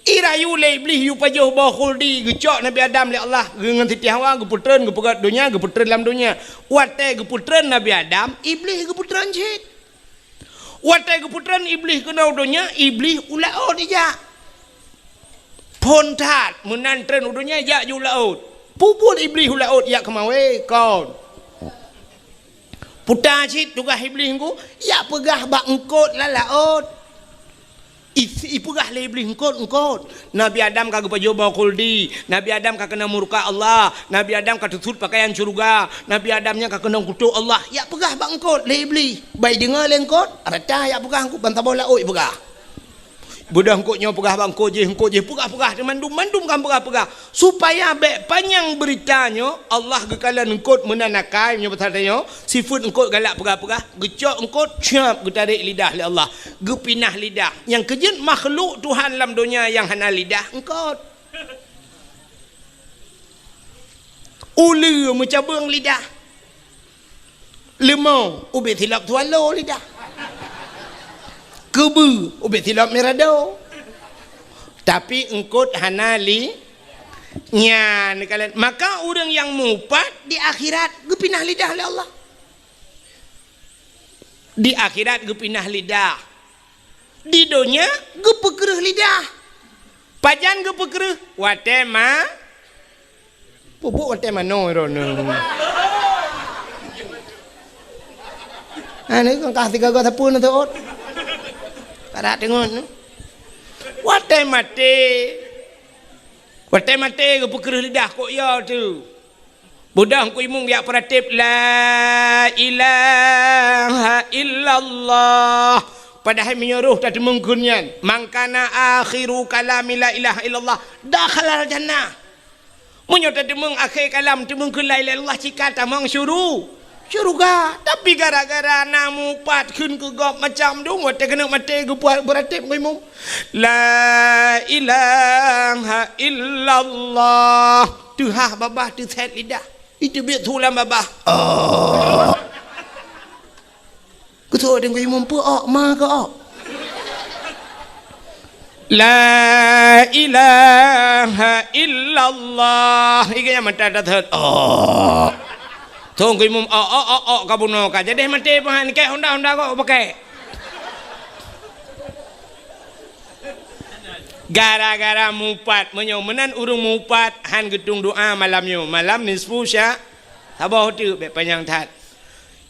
Irayu lé Iblih yue pajoh boh khuldi geucok Nabi Adam lé Allah ngon Siti Hawa geupeutreun geupeugöt donya geupeutreun lam donya. Watée geupeutreun Nabi Adam, Iblih geupeutreun cit. Watée geupeutreun Iblih keunoe donya, Iblih u laôt ijak. Phon that, meunan treun u donya ijak ju u laôt. Peue buet Iblih u laôt ijak keumawé kon. Puta cit tugaih Iblih nungku, ijak peugah bak eungkôt lam laôt. I-, ipeugah lé Iblih, "Eungkôt, eungkôt. Nabi Adam ka geupajoh boh khuldi. Nabi Adam ka keunong murka Allah. Nabi Adam ka teusut pakaian syeuruga. Nabi Adam nyan ka keunong kutok Allah." Ijak peugah bak eungkôt lé Iblih. Bai deungoe lé eungkôt, rata ijak peugah eungkôt ban saboh laôt ipeugah. Beudôh eungkôt nyoe peugah bak eungkôt jéh, eungkôt jéh peugah-peugah, mandum-mandum kan peugah-peugah. Supaya bèk panyang beurita nyoe, Allah geukalon eungkôt meunan akai, meunyoe basa tanyoe, sifeuet eungkôt galak peugah-peugah, geucok eungkôt, cap, geutarek lidah lé Allah, geupinah lidah. Nyang keujeuet makhluk Tuhan lam donya nyang hana lidah, eungkôt. Uleue meucabeueng lidah. Leumo ubit silop swallow lidah. Keubeue ubit silop mirado. Tapi eungkôt hana li-, nyan kalon. Maka ureuëng nyang mupat di akhirat geupinah lidah lé Allah. Di akhirat geupinah lidah. Di donya geupeukreueh lidah. Pajan geupeukreueh? Watée ma-, pupuk watée manoe droeneuh. Anu kan kah tiga gata pun tu ot. Kada dengon. Watée maté. Watée maté geupeukreueh lidah kok ya tu. Beudôh Teungku Imum jak peurateb, "La ilaha illallah." Padahai meunyoe roh tateumeung kheun nyan, "Man kana akhiru kalami la ilaha illallah, dakhalal jannah." Meunyoe tateumeung akhé kalam teumeung kheun la ilaha illallah, cit ka tamong syuru-, syuruga. Tapi gara-gara na mupat kheun keu gob macam dum, watée keuneuk maté geupeue peurateb Teungku Imum, "La ilaha illallah." Teuhah babah teusét lidah. Iteubiet su lam babah. Oh. Keusoe Teungku Imum peue ok, ma keu ok. La ilaha illallah. Iga nyang mata dah thot. Oh. Teungku Imum ok, ok, ok, ok, ka bunoe ka. Jadi maté pahan kek honda-honda kok pakai. Gara-gara mupat, meunyoe meunan ureuëng mupat han geutueng doa malam nyoe, malam nisfu sya-, saboh teuk bèk panyang that.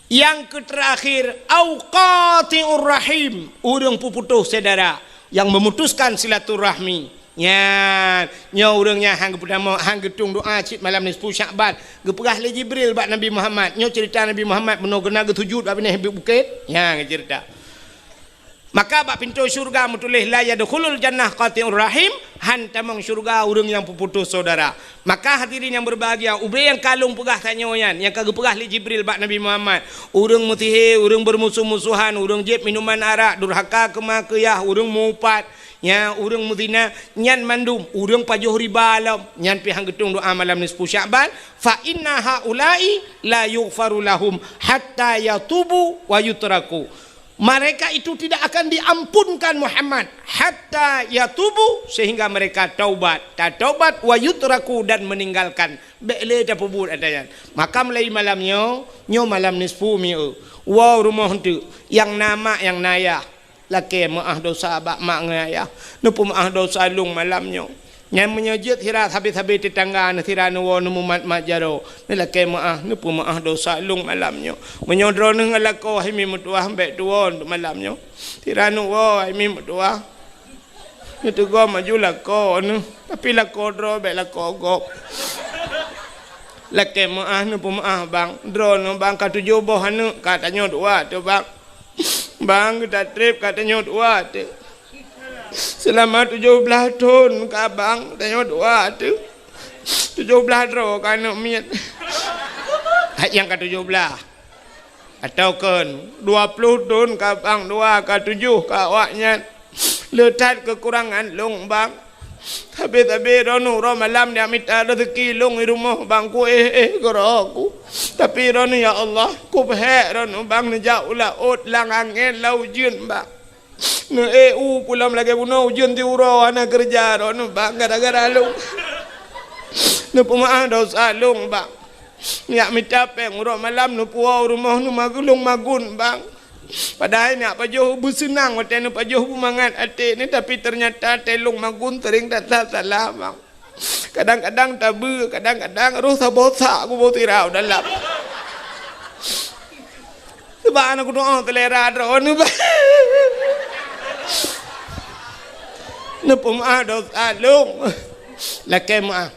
Nyang keuterakhir, au qati'ur rahim, ureuëng peuputôh syedara, nyang memutuskan silaturahmi. Nyan, nyoe ureuëng nyan han geupeutamong, han geutueng doa cit malam nisfu Sya'ban. Geupeugah lé Jibril bak Nabi Muhammad, nyoe ceurita Nabi Muhammad bunoe geuneuk geusujut bak binéh bukét. Nyan geuceurita. Maka bak pintoe syeuruga meutuléh, "La yadkhulul jannah qati'ur rahim," han tamong syeuruga ureuëng nyang peuputôh syedara. Maka hadirin nyang berbahagia, ubé nyang ka lôn peugah tanyoe nyan, nyang ka geupeugah lé Jibril bak Nabi Muhammad, ureuëng meusihé, ureuëng beurmusoh-musohan, ureuëng jieb minuman arak, durhaka keu ma keu yah, ureuëng mupat, Nya ureuëng meuzina nyan mandum, ureuëng pajoh riba lom, nyan pih han geutueng doa malam nisfu Sya'ban, fa inna haula'i la yughfaru lahum hatta yatubu wa yutraku. Mereka itu tidak akan diampunkan Muhammad hatta yatubu, sehingga mereka taubat, tataubat, wa yutraku, dan meninggalkan. Bék lé tapeubuet ata nyan. Maka mulai malam nyoe, nyoe malam nisfu mieu. Woe rumoh eunteuk, nyang na mak nyang na yah. Lakée meuáh dosa bak mak ngon ayah. Neupeumeuáh dosa lôn malam nyoe. Nyan meunyoe jeuet sira sabe-sabe teutangga neuh sira neuwoe neumumat-mat jaroe. Neulakée meuáh, neupeumeuáh dosa lôn malam nyoe. Meunyoe droeneuh ngon lakoe hai mi meutuwah bék tuwoe malam nyoe. Sira neuwoe hai mi meutuwah. Neuteugom aju lakoe neuh, tapi lakoe droe bék lakoe gob. Lakée meuáh neupeumeuáh bang, droeneuh bang ka tujoh boh aneuëk ka tanyoe dua teuh bang. Bang geuta treb ka tanyoe dua teuh. Seulama tujoh blaih thon ka bang tanyoe dua teuh. Tujoh blaih droe ka aneuëk miet. Hai nyang ka tujoh blaih. Atawa kon dua ploh thon ka bang dua ka tujoh ka awaknyan. Le that keukurangan lôn bang. Sabe-sabe droeneuh uroe malam jak mita reuzeki lôn i rumoh bang kuéh-éh keudroe ku. Tapi droeneuh ya Allah, kubeuhék droeneuh bang neujak u laôt lam angén lam ujeuen bang. Neuék u pulam lagée bunoe ujeuen siuroe hana keureuja droeneuh bang gara-gara lôn. Neupeumeuáh dosa lôn bang. Jak mita péng uroe malam neupuwoe u rumoh neumagun bang. Padahai neujak pajoh beuseunang watée neupajoh beumangat até neuh, tapi teunyata até lôn magun seuring that salah bang. Kadang-kadang tabeue, kadang-kadang roh saboh sak kuboh sira u dalam. Sabab hana kutu'oh seulera droeneuh bang. Neupeumeuáh dosa lôn. Lakée meuáh.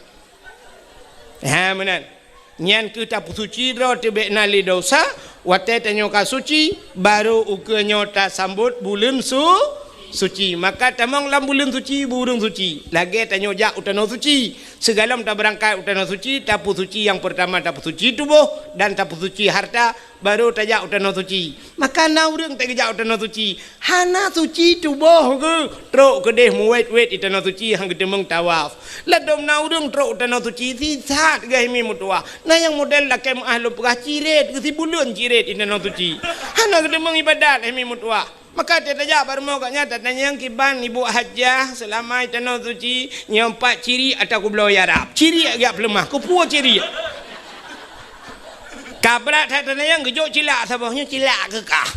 Ha meunan. Nyan keuh tapeusuci droe teuh bék na lé dosa, watée tanyoe ka suci, barô ukeue nyoe tasambot buleuen su-, suci. Maka tamong lam buleuen suci, bu ureuëng suci. Lagée tanyoe jak u tanoh suci. Sigohlom tabeurangkat u tanoh suci, tapeusuci nyang peurtama tapeusuci tuboh dan tapeusuci harta, barô tajak u tanoh suci. Maka na ureuëng teuk geujak u tanoh suci, hana suci tuboh geuh, trok keudeh meuwét-wét i tanoh suci han geuteumeung tawaf. Ladom na ureuëng trok u tanoh suci sisat geuh hai mi meutuwah. Na nyang model lakée meuáh lôn peugah ciret geuh sibuleuen ciret i tanoh suci. Hana geuteumeung ibadat hai mi meutuwah. Maka teutajak bak rumoh gobnyan tatanyong kiban ibu hajah seulama i tanoh suci nyoe pat cirik atawa kubloe arab. Cirik geujak peuleumah, keupeue cirik. Ka brat that tanyoe geujok cilak saboh nyoe cilak keu kah.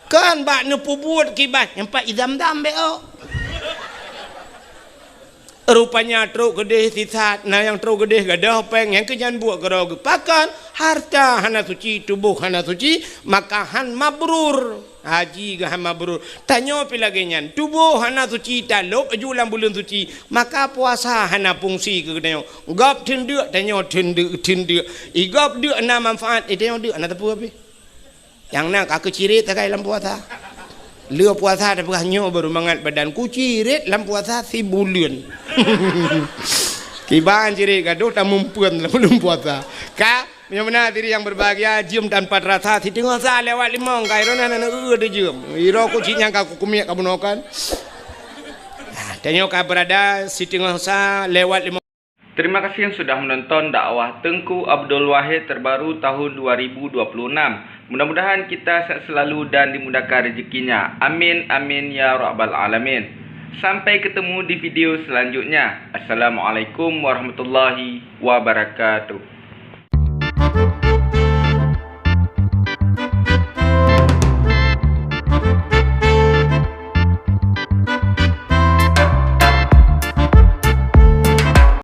Kan bak neupeubuet kiban nyang pat i zam-zam bék ôk. Rupanya trok keudeh sisat, na nyang trok keudeh gadôh péng nyang keu nyan buet keudroe geuh. Pakon harta hana suci, tuboh hana suci, maka han mabrur. Haji geuh han mabrur. Tanyoe pih lagée nyan, tuboh hana suci talôb aju lam buleuen suci, maka puasa hana fungsi keu tanyoe. Gob theun deuk, tanyoe theun deuk, theun deuk. I gob deuk na manfaat, i tanyoe deuk hana teupeue pih. Nyang na ka keuciret sagai lam puasa. Le puasa tapeugah nyoe baru mangat badan kuciret lam puasa sibuleuen. Kiban ciret gadôh tamumpeuen lam buleuen puasa. Ka, meunyoe meunan diri nyang berbahagia, jeuem tanpa terasa siteungoh sa lewat limong ka iroh na na eu teuh jeuem. Iroh kucing nyang ka kukumiek ka bunoe kan. Ah, tanyoe ka berada siteungoh sa lewat limong. Terima kasih yang sudah menonton dakwah Teungku Abdul Wahid terbaru tahun dua ribu dua puluh enam. Mudah-mudahan kita sehat selalu dan dimudahkan rezekinya. Amin, amin, ya rabbal alamin. Sampai ketemu di video selanjutnya. Assalamualaikum warahmatullahi wabarakatuh.